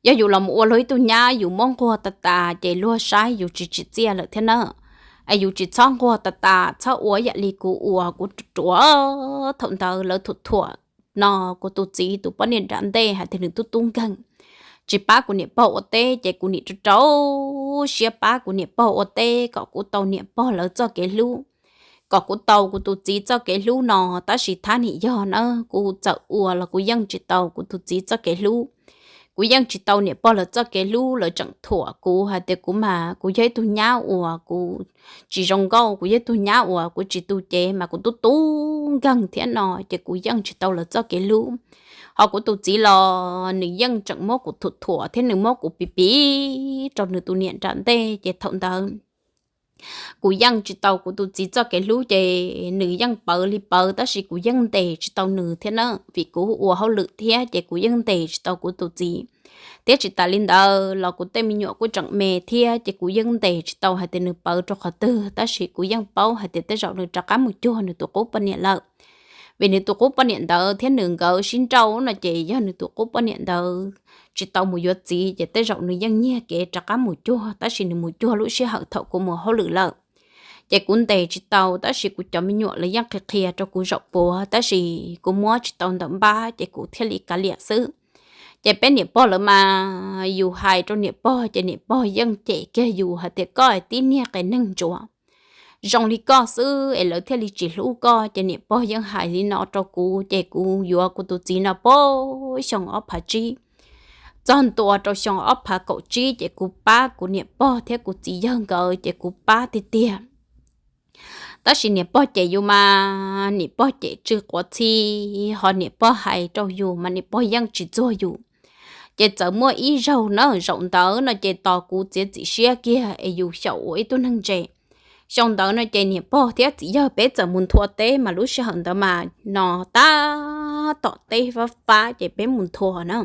Yog yus los mus ua luag ib tug nyab yus muab nquag tas tas ces luag saib yus tsis tsim txiaj lawm thiab na. Es yus tsis txhob nquag tas tas, txhob ua yam li kuv ua, kuv ruam ruam thaum ntawd lawv thuam thuam no kuv tus txiv tus poj niam nram ntej hais tias nws tub tub nkeeg, tsis pab kuv niam pog ua teb, ces kuv nim rau rau siab pab kuv niam pog ua teb kom kuv tau niam pog lawv txoj kev hlub, kom kuv tau kuv tus txiv txoj kev hlub no. Tab sis thab nim yog na, kuv txawm ua los kuv yeej tsis tau kuv tus txiv txoj kev hlub, kuv yeej tsis tau niam pog lawv txoj kev hlub. Lawv tseem thuam kuv hais tias kuv mas kuv yog ib tug nyab uas kuv tsis zoo nkauj, kuv yog ib tug nyab uas kuv tsis tu cev mas kuv tub tub nkeeg thiab no, ces kuv yeej tsis tau lawv txoj kev hlub. Ho kuv tus txiv los nws yeej tseem muab kuv thuam thuam thiab nws muab kuv piv piv rau nws tus niam nram ntej, ces thaum ntawd kuv yeej tsis tau kuv tus txiv txoj kev hlub, ces nws yeej pawv li pawv, tab sis kuv yeej ntes tsis tau nws thiab na, vim kuv ua hauj lwm thiab, ces kuv yeej ntes tsis tau kuv tus txiv. Thiab tsis tas li ntawd los kuv tej me nyuam kuj tseem me thiab, ces kuv yeej ntes tsis tau hais tias nws pawv rau qhov twg, tab sis kuv yeej paub hais tias tej zaum nws rov qab mus cuag nws tus qub poj niam lawm. Vim nws tus qub poj niam ntawd thiab nws nkawd sib nrauj no, ces yog nws tus qub poj niam ntawd tsis tau mus yuav txiv, ces tej zaum nws yeej nyiag kev rov qab mus cuag, tab sis nws mus cuag lub sij hawm thaum kuv mus hauj lwm lawm. Ces kuv ntes tsis tau, tab sis kuv cov me nyuam lawv yeej qhia qhia rau kuv zaum puav, tab sis kuv muab tsis tau ntawm npab, ces kuv thiaj li kav liam xwb. Ces peb niam pog lawv mas yus hais rau niam pog, ces niam pog yeej cem kiag yus hais tias koj tib niag qias neeg ntsuav, zoo li koj xwb es lawv thiaj li tsis hlub koj. Ces niam pog yeej hais li no rau kuv, ces kuv yuav kuv tus txiv no puag xyoo ob phav tsib txog ntua rau xyoo ob phav kaum tsib, ces kuv pab kuv niam pog thiab kuv txiv yawg nkawd, ces kuv pab tiag tiag. Tab sis niam pog cem yus mas niam pog cem tsw quav txhi, ho niam pog hais rau yus mas niam pog yeej tsis txuag yus. Ces txawm muaj ib zaug na, zaum ntawd no ces tos kuv txiav txim siab kiag es yus xyaum ua ib tug neeg ntse. Xyoo ntawd no ces niam pog thiab txiv yawg peb txawm mus nthua teb, mas lub sij hawm ntawd mas no tab tom teb fab fab ces peb mus nthua na.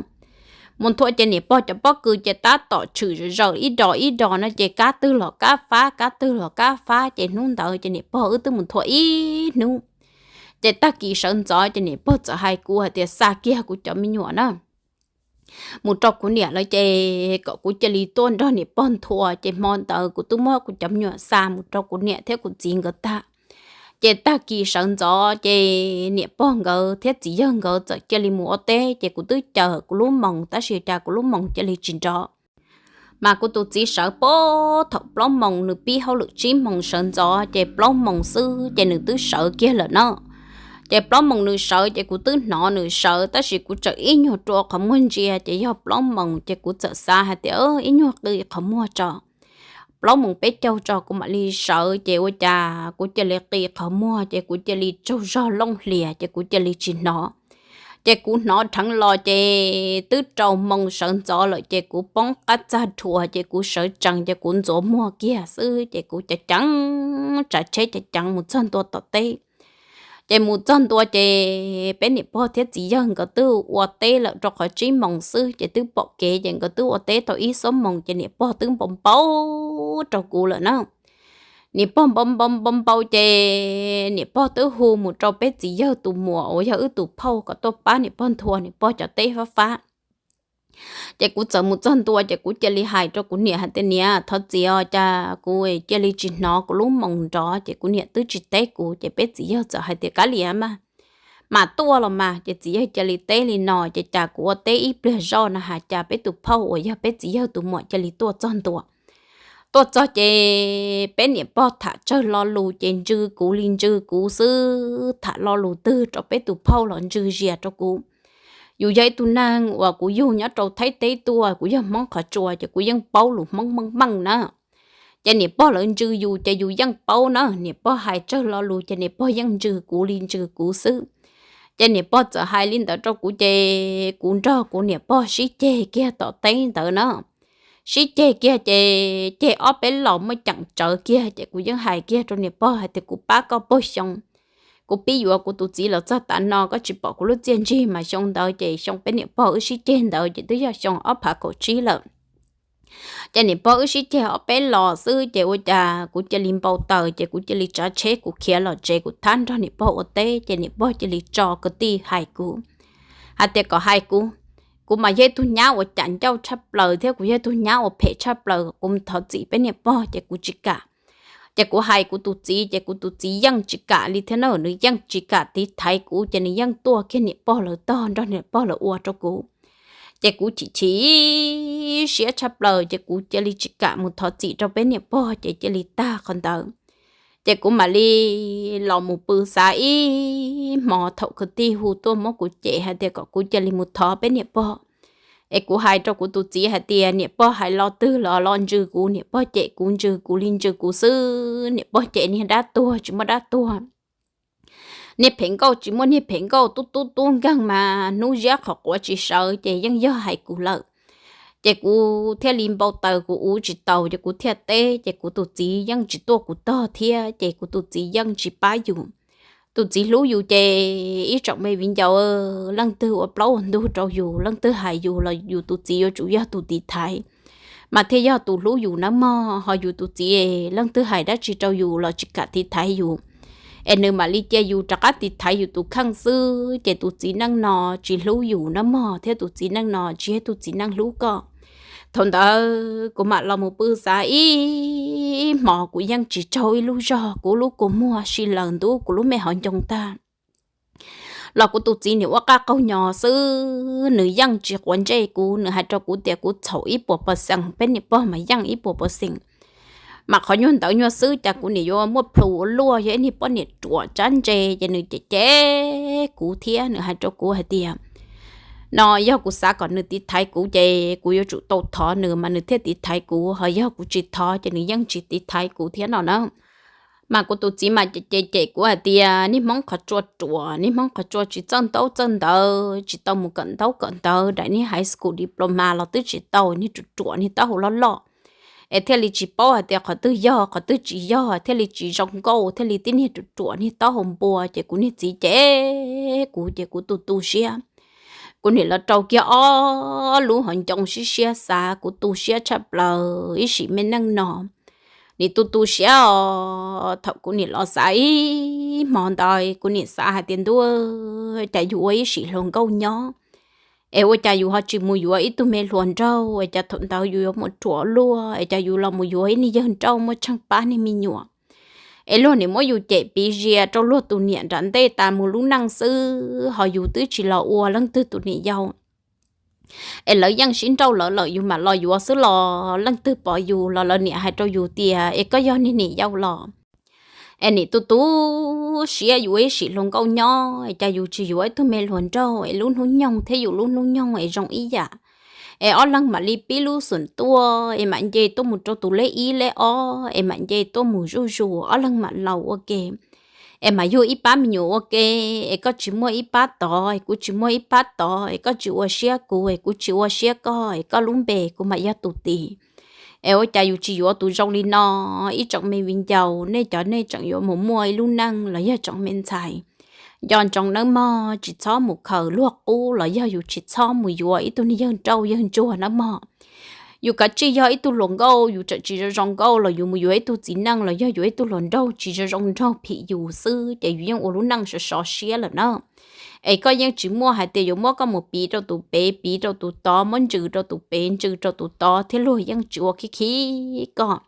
Mus nthua ces niam pog cov pob kws ces tab tom tshwm zaws ib dos ib dos no, ces kab twg los kab fab, kab twg los kab fab, ces hnub ntawd ces niam pog wb twb mus nthua ib hnub. Ces tag kis sawv ntxov ces niam pog txawm hais kuv hais tias xa kiag kuv cov me nyuam na mus rau kuv niam lawv, ces kom kuv cia li tuaj nrog niam pog nthua. Ces hmo ntawd kuv twb muab kuv cov me nyuam xa mus rau kuv niam thiab kuv txiv nkawd tag. Ces tag kis sawv ntxov ces niam pog nkawd thiab txiv yawg nkawd txawm cia li mus ua teb, ces kuv twb caw kuv lub moos, tab sis cas kuv lub moos cia li tsis nrov. Mas kuv tus txiv sawv puag thaum plaub moos, nws pib hauj lwm tsib moos sawv ntxov, ces plaub moos xwb ces nws twb sawv kiag lawm na. Ces plaub moos nws sawv ces kuv twb hnov nws sawv, tab sis kuv tseem ib nyuag rua qhov muag ntsia ces yog plaub moos, ces kuv txawm xav hais tias ib nyuag qi qhov muag tso, plaub moos peb caug tso kuv mam li sawv. Ces ua cas kuv cia li qi qhov muag ces kuv cia li tsaug zog looj hlias ces kuv cia li tsis hnov. Ces kuv hnov dheev los ces twb rau moos sawv ntxov lawm, ces kuv poob qab txag rhuav ces kuv sawv tsees ces kuv ntxuav muag kiag xwb ces kuv ceev ceev, tsav tsheb ceev ceev mus txog ntua tom teb. Ces mus txog ntua ces peb niam pog thiab txiv yawg nkawd twb ua teb lawm rau qhov tsib moos xwb, ces twb pom kev ces nkawd twb ua teb tau ib xuab moos ces niam pog twb npau npau rau kuv lawm na. Niam pog npau npau npau npau ces niam pog twb hu mus rau peb txiv yawg tus muam uas yog wb tus phauj kom tuaj pab niam pog nthua niam pog cov teb fab fab. Ces kuv txawm mus txog ntua ces kuv cia li hais rau kuv niam hais tias niam, thov txim os, cas kuv cia li tsis hnov kuv lub moos nrov. Ces kuv niam twb tsis teb kuv, ces peb txiv yawg txawm hais tias kav liam mas, mam tuaj los mas. Ces txiv yawg cia li teb li no, ces cas kuv ua teb ib pliag zoj no has cas peb tus phauj uas yog peb txiv yawg tus muam cia li tuaj txog ntua. Tuaj txog ces peb niam pog tham tsawg lo lus ces ntsws kuv li ntsws kuv xwb, tham lo lus twg rau peb tus phauj los ntsws zias rau kuv. Yus yog ib tug neeg uas kuv yug nyob rau Thaib teb tuaj, kuv yog Hmoob qhov tsua ces kuv yeej paub lus Hmoob meej meej na. Ces niam pog lawv ntsws yus ces yus yeej paub na, niam pog hais tsawg lo lus ces niam pog yeej ntsws kuv li ntsws kuv xwb. Ces niam pog txawm hais li ntawd rau kuv ces kuv nrog kuv niam pog sib ceg kiag tom teb ntawd na. Sib ceg kiag ces ceg ob peb los muaj ceem tsawv kiag ces kuv yeej hais kiag rau niam pog hais tias kuv pab koj puag xyoo, kuv pib yuav kuv tus txiv los txog tav no koj tsis pom kuv lub txiaj ntsig mas xyoo ntawd ces xyoo peb niam pog wb sib ceg ntawd ces twb yog xyoo ob phav kaum tsib lawm. Ces niam pog wb sib ceg ob peb los xwb ces ua cas kuv cia li npau taws ces kuv cia li tsav tsheb kuv khiav los tsev kuv thab nrog niam pog ua teb ces niam pog cia li tso kwv tij hais kuv hais tias kom hais kuv, kuv mas yog ib tug nyab uas cam ncauj tshaj plaws thiab kuv yog ib tug nyab uas phem tshaj plaws, kuv thov txim peb niam pog ces kuv tsis kam. Ces kuv hais kuv tus txiv ces kuv tus txiv yeej tsis kam li thiab na, nws yeej tsis kam tiv thaiv kuv ces nws yeej tuaj kiag niam pog lawv tog nrog niam pog lawv ua rau kuv. Ces kuv chim chim siab tshaj plaws ces kuv cia li tsis kam mus thov txim rau peb niam pog ces cia li tag qhov ntawd. Ces kuv mam li los mus pw xav ib hmos thaum kwv tij hu tuaj muab kuv cem hais tias kom kuv cia li mus thov peb niam pog. Es kuv hais rau kuv tus txiv hais tias niam pog hais lo twg los lo ntsws kuv, niam pog cem kuv ntsws kuv li ntsws kuv xwb, niam pog cem niag dab tuag tsis muaj dab tuag, niag phem nkauj tsis muaj niag phem nkauj, tub tub tub nkeeg mas hnub ziab qhov quav tsis sawv ces yeej yog hais kuv lawm. Ces kuv thiaj li npau taws kuv ua tsis taus ces kuv thiaj teb ces kuv tus txiv yeej tsis tuaj kuv tog thiab ces kuv tus txiv yeej tsis pab yus. Tus txiv hlub yus ces ib tsoom me viv ncaus, leej twg ua plaub ua ntug rau yus, leej twg hais yus los yus tus txiv yuav tsum yog tus tiv thaiv mas thiaj yog tus hlub yus nawb mog. Ho yus tus txiv leej twg hais dab tsi rau yus los tsis kam tiv thaiv yus, es nws mam li cia yus rov qab tiv thaiv yus tus kheej xwb ces tus txiv neej no tsis hlub yus nawb mog, thiab tus txiv neej no tsis yog tus txiv neej hlub koj. Thaum ntawd kuv mam los mus pw xav ib hmos kuv yeej tsis tsaug ib lub zog, kuv lub kua muag si laws ntub kuv lub me hauv ncoo tag. Los kuv tus txiv nim ua qaj qaug nyo xwb, nws yeej tsis quav ntsej kuv, nws hais rau kuv tias kuv txhaum ib puas pawv xees, peb niam pog mas yeej ib puas pawv xees. Mas qhov nyuag ntawd nyuag xwb cas kuv nim yuav muaj plhus ua luaj, yog ib niag poj niam ruam tsab ntse ces nws cem cem kuv thiab nws hais rau kuv hais tias no yog kuv xav kom nws tiv thaiv kuv ces kuv yuav tsum tau thov nws mas nws thiaj tiv thaiv kuv, ho yog kuv tsis thov ces nws yeej tsis tiv thaiv kuv thiab no na. Mas kuv tus txiv mas cem cem kuv hais tias niag Hmoob qhov tsua ruam, niag Hmoob qhov tsua tsis txawj ntaub txawj ntawv, tsis tau mus kawm ntaub kawm ntawv, daim niag high school diploma los twb tsis tau, niag ruam ruam niag taub hau loj loj, es thiaj li tsis paub hais tias qhov twg yog qhov twg tsis yog, thiaj li tsis zoo nkauj, thiaj li tib niag ruam ruam niag taub hau npua. Ces kuv niag txiv cem kuv ces kuv tu tu siab. Kuv nim los rau kiag ob lub hauv ncoo sib siab xav, kuv tu siab tshaj plaws ib sim me neej no. Nim tu tu siab os, thaum kuv nim los xav ib hmo ntawd kuv nim xav hais tias ntuj, cas yus ua ib sim hluas nkauj nyob es ua cas yus ho tsis mus yuav ib tug me hluas nraug, es cas thaum ntawd yus yuav mus ruam luaj, es cas yus los mus yuav ib niag yawg nrauj muaj tsheej pab niag me nyuam. Es luag nim muab yus cem piv zias rau luag tus niam nram ntej tas mus lub neej xwb, ho yus twb tsis los ua leej twg tus niam yau. Es lawv yeej sib nrauj lawv lawm yus mam los yuav xwb los leej twg pom yus los lawv niam hais rau yus tias es koj yog niag niam yau los. Es nim tu tu siab yus ua ib sim hluas nkauj nyob, es cas yus tsis yuav ib tug me hluas nraug es lub hnub nyoog thiab yus lub hnub nyoog es zoo ib yam. Es ob leeg mam li pib lub xum tuaj, es mam nce tuaj mus rau tus lej ib lej ob, es mam nce tuaj mus zuj zus, ob leeg mam laus ua ke, es mam yug ib pab me nyuam ua ke. Es koj tsis muaj ib pab tod, es kuv tsis muaj ib pab tod, es koj tsis ua siab kuv, es kuv tsis ua siab koj, es koj lub npe kuv mam yog tus tis. Es ua cas yus tsis yuav tus zoo li no? Ib tsoom me viv ncaus, nej cov nej tseem yuav mus muaj ib lub neej los yog tsoom me ntxhais, nco ntsoov nawb mog, tsis txhob mus khaws luag qub los yog yus tsis txhob mus yuav ib tug niag yawg nrauj yawg ntsuag nawb mog. Yus kav tsij yog ib tug hluas nkauj, yus tseem tsis zoo zoo nkauj los yus mus yuav ib tug txiv neej los yog yuav ib tug hluas nraug tsis zoo zoo nraug phim yus xwb ces yus yeej ua lub neej sov sov siab lawm na. Es koj yeej tsis muaj hais tias yuav muab koj mus piv rau tus pem piv rau tus tod, muab ntsws rau tus pem ntsws rau tus tod thiab luag yeej tsis ua khib khib koj.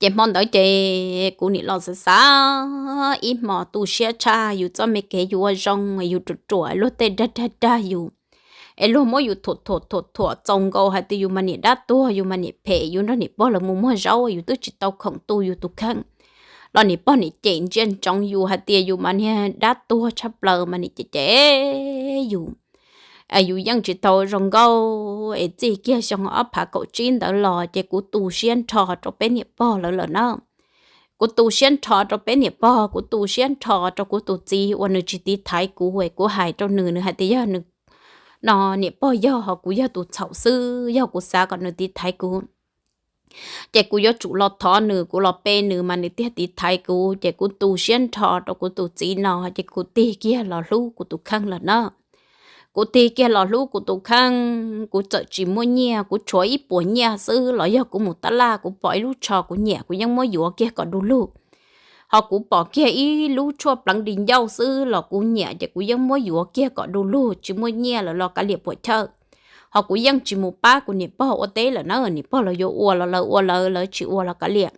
Ces hmo ntawd ces kuv nim los xav xav ib hmo tu siab tshaj, yus txoj me kev yus ua zoo, yus ruam ruam, luag tej dag dag dag yus, es luag muab yus thuam thuam thuam thuam txaus nkaus hais tias yus mas niam dab tuag, yus mas niam phem, yus nrog niam pog lawv mus muag zaub, yus twb tsis tau khoom tu yus tus kheej, los niam pog niam cem ntsia ntsoov yus hais tias yus mas niag dab tuag tshaj plaws mas niam cem cem yus. Yus yeej tsis tau zoo nkauj es txij kiag xyoo ob phav kaum tsib ntawd los ces kuv tu siab nrho rau peb niam pog lawv lawm na. Kuv tu siab nrho rau peb niam pog, kuv tu siab nrho rau kuv tus txiv uas nws tsis tiv thaiv kuv es kuv hais rau nws, nws hais tias yog nws no niam pog yog, ho kuv yog tus txhaum xwb, yog kuv xav kom nws tiv thaiv kuv ces kuv yuav tsum los thov nws, kuv los pe nws mas nws thiaj tiv thaiv kuv. Ces kuv tu siab nrho rau kuv tus txiv no ces kuv tig kiag los hlub kuv tus kheej lawm na. Kuv tig kiag los hlub kuv tus kheej, kuv txawm tsis muaj nyiaj, kuv tshuav ib puas nyiaj xwb los yog kuv mus tab laj kuv pom ib lub tsho kuv nyiam kuv yeej muab yuav kiag kom du lug. Ho kuv pom kiag ib lub tshuaj pleev di ncauj xwb los kuv nyiam ces kuv yeej muab yuav kiag kom du lug, tsis muaj nyiaj lawm los kav liam puam chawj. Ho kuv yeej tsis mus pab kuv niam pog ua teb lawm na, niam pog lawv yuav ua los lawv ua lawv, lawv tsis ua los kav liam.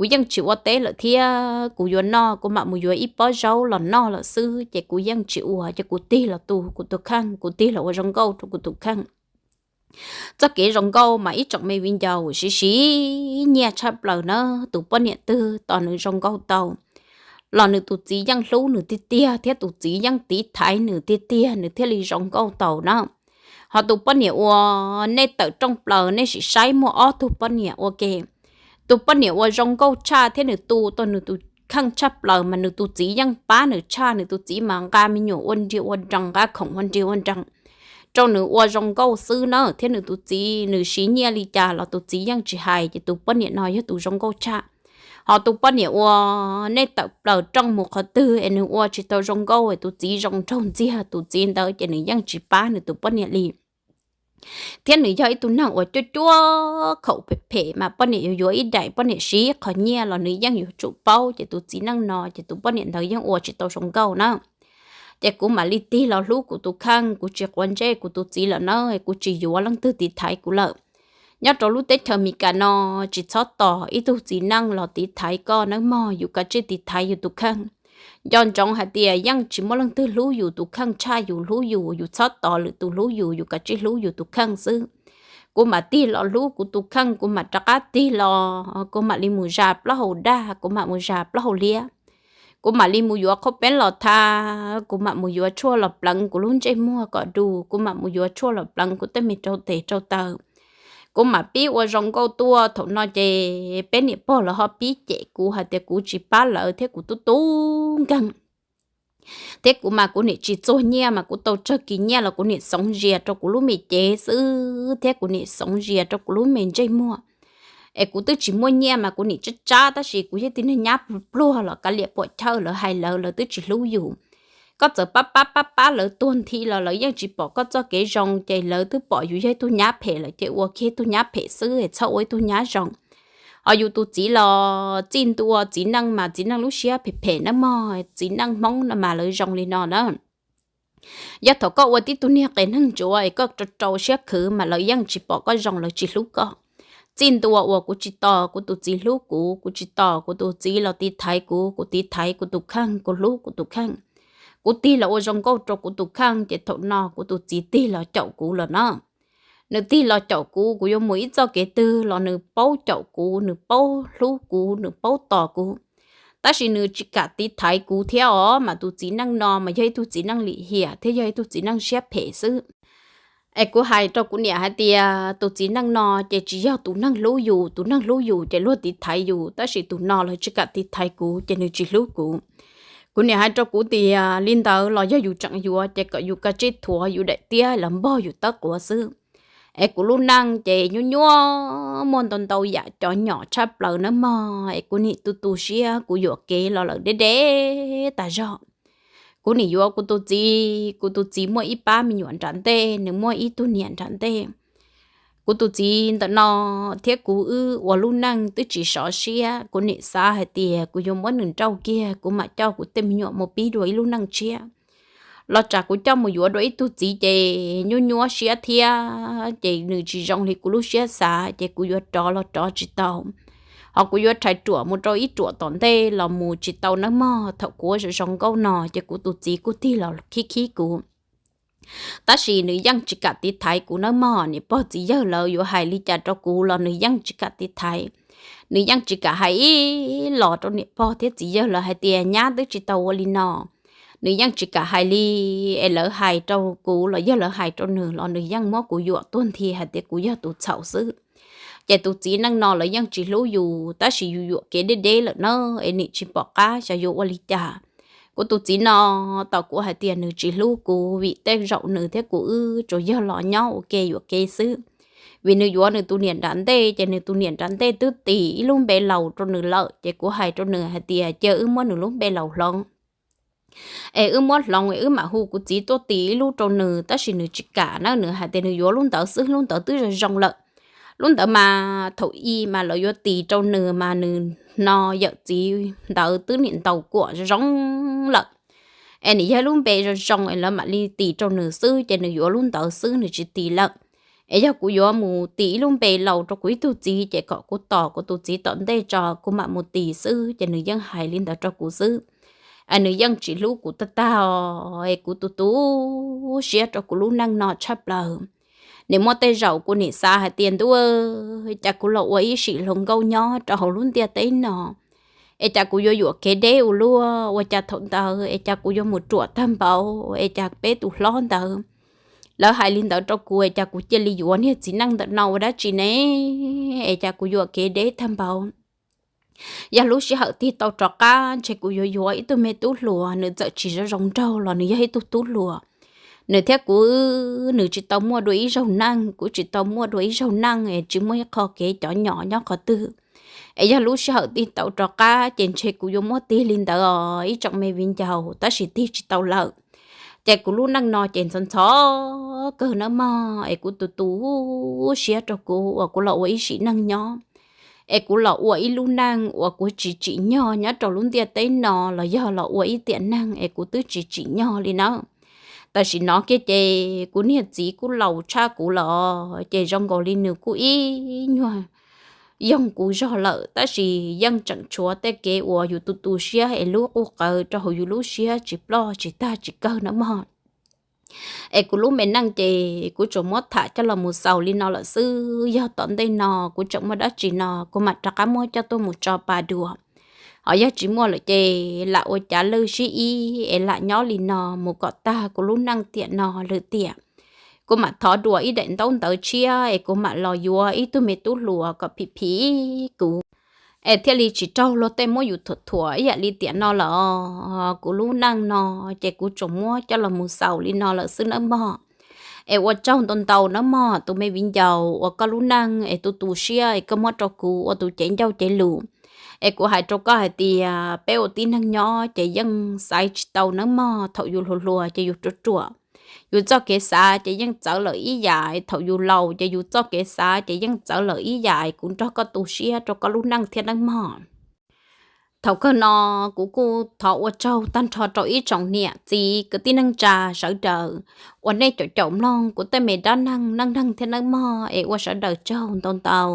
Kuv yeej tsis ua teb lawm thiab, kuv yuav noj kuv mam mus yuav ib pob zaub los noj lawm xwb, ces kuv yeej tsis ua, ces kuv tig los tu kuv tus kheej, kuv tig los ua zoo nkauj rau kuv tus kheej. Txoj kev zoo nkauj mas ib tsoom me viv ncaus siv siv nyiaj tshaj plaws na. Tus poj niam twg tos nws zoo nkauj tau los nws tus txiv yeej hlub nws tiag tiag, thiab tus txiv yeej tiv thaiv nws tiag tiag nws thiaj li zoo nkauj tau na. Ho tus poj niam uas nej tawm rooj plaws nej sim saib muaj ob tug poj niam ua ke. Tus poj niam uas zoo nkauj tshaj thiab nws tu tau nws tus kheej tshaj plaws mas nws tus txiv yeej pab nws tshaj, nws tus txiv mas nqa me nyuam ua nriag ua nrees, nqa khoom ua nriag ua nrees rau nws ua zoo nkauj xwb na. Thiab nws tus txiv nws siv nyiaj li cas los tus txiv yeej tsis hais, ces tus poj niam no yog tus zoo nkauj tshaj. Ho tus poj niam uas nej tawm plaws rooj mus qhov twg es nws ua tsis tau zoo nkauj es tus txiv zoo nraug ntxiag, tus txiv ntawd ces nws yeej tsis pab nws tus poj niam li. Thiab nws yog ib tug neeg uas cuab cuab khoom phem phem mas poj niam yuav yuav ib daim poj niam siv qhov nyiaj los nws yeej yuav tsum paub, ces tus txiv neej no ces tus poj niam ntawd yeej ua tsis tau zoo nkauj na. Ces kuv mam li tig los hlub kuv tus kheej, kuv tsis quav ntsej kuv tus txiv lawm na, kuv tsis yuav leej twg tiv thaiv kuv lawm. Nyob rau lub teb chaws Amelikas no tsis txhob tos ib tug txiv neej los tiv thaiv koj nawb mog, yus kav tsij tiv thaiv yus tus kheej. Nco ntsoov hais tias yeej tsis muaj leej twg hlub yus tus kheej tshaj yus hlub yus, yus txhob tos lwm tus hlub yus, yus kav tsij hlub yus tus kheej xwb. Kuv mam tig los hlub kuv tus kheej, kuv mam rov qab tig los, kuv mam li mus zas plaub hau daj, kuv mam mus zas plaub hau liab. Kuv mam li mus yuav qhaub peeb los tha, kuv mam mus yuav tshuaj los pleev kuv lub ntsej muag kom du, kuv mam mus yuav tshuaj los pleev kuv tej me rau tes rau taw. Kuv mam pib ua zoo nkauj tuaj, thaum no ces peb niam pog lawv ho pib cem kuv hais tias kuv tsis pab lawv thiab kuv tub tub nkeeg. Thiab kuv mas kuv niam tsis txuag nyiaj mas kuv tau tsawg kis nyiaj los kuv niam xoov zias rau kuv lub me cev xwb thiab kuv niam xoov zias rau kuv lub me ntsej muag. Es kuv twb tsis muaj nyiaj mas kuv niam tsab tsab, tab sis kuv yog tib neeg nyab pluag pluag los kav liam puam chawj, lawv hais lawv, lawv twb tsis hlub yus. Koj txawm pab pab pab pab lawv tuag nthi los lawv yeej tsis pom koj txoj kev zoo, ces lawv twb pom yus yog ib tug nyab phem lawm ces ua kiag ib tug nyab phem xwb, txhob ua ib tug nyab zoo. Ho yus tus txiv los txij ntua txiv neej mas txiv neej lub siab phem phem nawb mog, txiv neej Hmoob no mas lawv zoo li no na. Yog thaum koj ua tib tug niag qes neeg ntsuav es koj rau rau siab khwv mas lawv yeej tsis pom koj zoo, lawv tsis hlub koj. Txij ntua uas kuv tsis tos kuv tus txiv hlub kuv, kuv tsis tos kuv tus txiv los tiv thaiv kuv, kuv tiv thaiv kuv tus kheej, kuv hlub kuv tus kheej. Kuv tig los ua zoo nkauj rau kuv tus kheej, ces thaum no kuv tus txiv tig los caum kuv lawm na. Nws tig los caum kuv, kuv yuav mus ib txoj kev twg los nws paub caum kuv, nws paub hlub kuv, nws paub tos kuv. Tab sis nws tsis kam tiv thaiv kuv thiab os, mas tus txiv neej no mas yog ib tug txiv neej lim hiam thiab yog ib tug txiv neej siab phem xwb. Es kuv hais rau kuv niam hais tias tus txiv neej no ces tsis yog tus neeg hlub yus, tus neeg hlub yus ces luag tiv thaiv yus, tab sis tus no lawv tsis kam tiv thaiv kuv ces nws tsis hlub kuv. Kuv niam hais rau kuv tias li ntawd los yog yus tseem yuav ces kom yus kav tsij thuav yus daim tiab los npog yus tawb quav xwb. Es kuv lub neej ces nyuaj nyuaj, muaj ntau ntau yam cov nyom tshaj plaws nawb mog, es kuv nim tu tu siab, kuv yuam kev los lawm deb deb tas zog. Kuv nim yuav kuv tus txiv, kuv tus txiv muaj ib pab me nyuam nram ntej, nws muaj ib tug niam nram ntej. Kuv tus txiv ntawm no thiab kuv wb ua lub neej twb tsis sov siab, kuv nim xav hais tias kuv yuav muab nws nrauj kiag, kuv mam coj kuv tej me nyuam mus pib dua ib lub neej tshiab. Los tsam kuv coj mus yuav dua ib tug txiv ces nyuaj nyuaj siab thiab, ces nws tsis zoo li kuv lub siab xav, ces kuv yuav rov los rov tsis tau. Ho kuv yuav rhais ruam mus rau ib ruam tom ntej los mus tsis tau nawb mog. Thaum kuv ua zoo zoo nkauj no ces kuv tus txiv kuj tig los khib khib kuv. Tab sis nws yeej tsis kam tiv thaiv kuv nawb mog. Niam pog txiv yawg lawv yuav hais li cas rau kuv los nws yeej tsis kam tiv thaiv. Nws yeej tsis kam hais ib los rau niam pog thiab txiv yawg lawv hais tias nyab twb tsis tau ua li no. Nws yeej tsis kam hais li, es lawv hais rau kuv los yog lawv hais rau nws los nws yeej muab kuv yuam tuag nthi hais tias kuv yog tus txhaum xwb. Ces tus txiv neej no lawv yeej tsis hlub yus, tab sis yus yuam kev deb deb lawm na, es nim tsis pom qab xyov yuav ua li cas. Kuv tus txiv no tau kuv hais tias nws tsis hlub kuv vim tej zaum nws thiab kuv wb tsuas yog los nyob ua ke yuam kev xwb. Vim nws yuav nws tus niam nram ntej ces nws tus niam nram ntej twb tis ib lub npe laus rau nws lawm, ces kuv hais rau nws hais tias cia wb muab nws lub npe laus hloov, es wb muab hloov es wb mam hu kuv txiv tuaj tis ib lub rau nws, tab sis nws tsis kam na, nws hais tias nws yuav lub ntawd xwb, lub ntawd twb zoo zoo lawm. Lub ntawd mas thaum i mas lawv yuav tis rau nws mas nws no yawm txiv ntawd twb nim ntaus kuam zoo lawm. Es nim yog lub npe zoo zoo es lawv mam li tis rau nws xwb, ces nws yuav lub ntawd xwb, nws tsis tis lawm. Es yog kuv yuav mus tis ib lub npe laus rau kuv ib tug txiv ces kom kuv tos kuv tus txiv tom ntej tso kuv mam mus tis xwb. Ces nws yeej hais li ntawd rau kuv xwb. Nws yeej tsis hlub kuv tag tag os, es kuv tu tu siab rau kuv lub neej no tshaj plaws. Nim muaj tej zaum kuv nim xav hais tias ntuj, cas kuv los ua ib sim hluas nkauj nyob rau hauv lub ntiaj teb no, es cas kuv yuav yuam kev deb ua luaj, ua cas thaum ntawd es cas kuv yuav mus ruam tag npaum, es cas peb tus hlob ntawd lawv hais li ntawd rau kuv, es cas kuv cia li yuav niag txiv neej ntawm no ua dab tsi ne, es cas kuv yuam kev deb tag npaum. Yog lub sij hawm tig tau rov qab ntshe kuv yuav yuav ib tug me tub hluas, nws txawm tsis zoo zoo nraug los nws yog ib tug tub hluas. Nws thiab kuv, nws tsis tau muaj dua ib zaug neej, kuv tsis tau muaj dua ib zaug neej, es tsis muaj ib qho kev cov nyom nyob qhov twg. Es yog lub sij hawm tig tau rov qab ces ntshe kuv yuav muab tig li ntawd os ib tsoom me viv ncaus, tab sis tig tsis tau lawm. Ces kuv lub neej no ces ntxhov ntxhov kawg nawb mog, es kuv tu tu siab rau kuv uas kuv los ua ib sim neej nyob, es kuv los ua ib lub neej uas kuv tsis tsim nyog nyob rau lub ntiaj teb no, los yog los ua ib tiam neeg es kuv twb tsis tsim nyog li nawb. Tam sim no kiag ces kuv niag txiv kuj laus tshaj kuv lawm, ces zoo nkaus li nws kuj ib nyuag yoog kuv zog lawm, tab sis yeej tseem tshuav tej kev uas yus tu tu siab es lub quj qawv rau hauv yus lub siab tsis ploj tsis tag tsis kawg nawb mog. Es kuv lub me neej ces kuv tsuas muab tham coj los mus xaus li no lawm xwb. Yog tom ntej no kuv tseem muaj dab tsi no kuv mam rov qab muab coj tuaj mus tso pa dua. Ho yog tsis muaj lawm ces lam ua cav lwj sib ib es lam nyob li no mus kom tag kuv lub neej tiam no lwm tiam. Kuv mam thov dua ib daim ntaub ntawv tshiab es kuv mam los yuav ib tug me tub hluas kom phim phim kuv, es thiaj li tsis raug luag tej muab yus thuam thuam ib yam li tiam no lawm. Kuv lub neej no ces kuv tsuas muab coj los mus xaus li no lawm xwb nawb mog. Es ua tsaug ntau ntau nawb mog tus me viv ncaus uas koj lub neej es tu tu siab es koj muab rau kuv ua tus cev ncauj cev lus. Es kuv hais rau koj hais tias peb ua tib neeg nyob ces yeej xaiv tsis tau nawb mog, thaum yus hluas hluas ces yus ruam ruam, yus txoj kev xav ces yeej txawv lawm ib yam, thaum yus laus ces yus txoj kev xav ces yeej txawv lawm ib yam. Kuv nrog koj tu siab rau koj lub neej thiab nawb mog. Thaum kawg no kuv kuj thov ua tsaug tag nrho rau ib tsoom niam txiv kwv tij neej tsa sawv daws uas nej caum caum mloog kuv tej me dab neeg neej neeg thiab nawb mog, es ua sawv daws tsaug ntau ntau.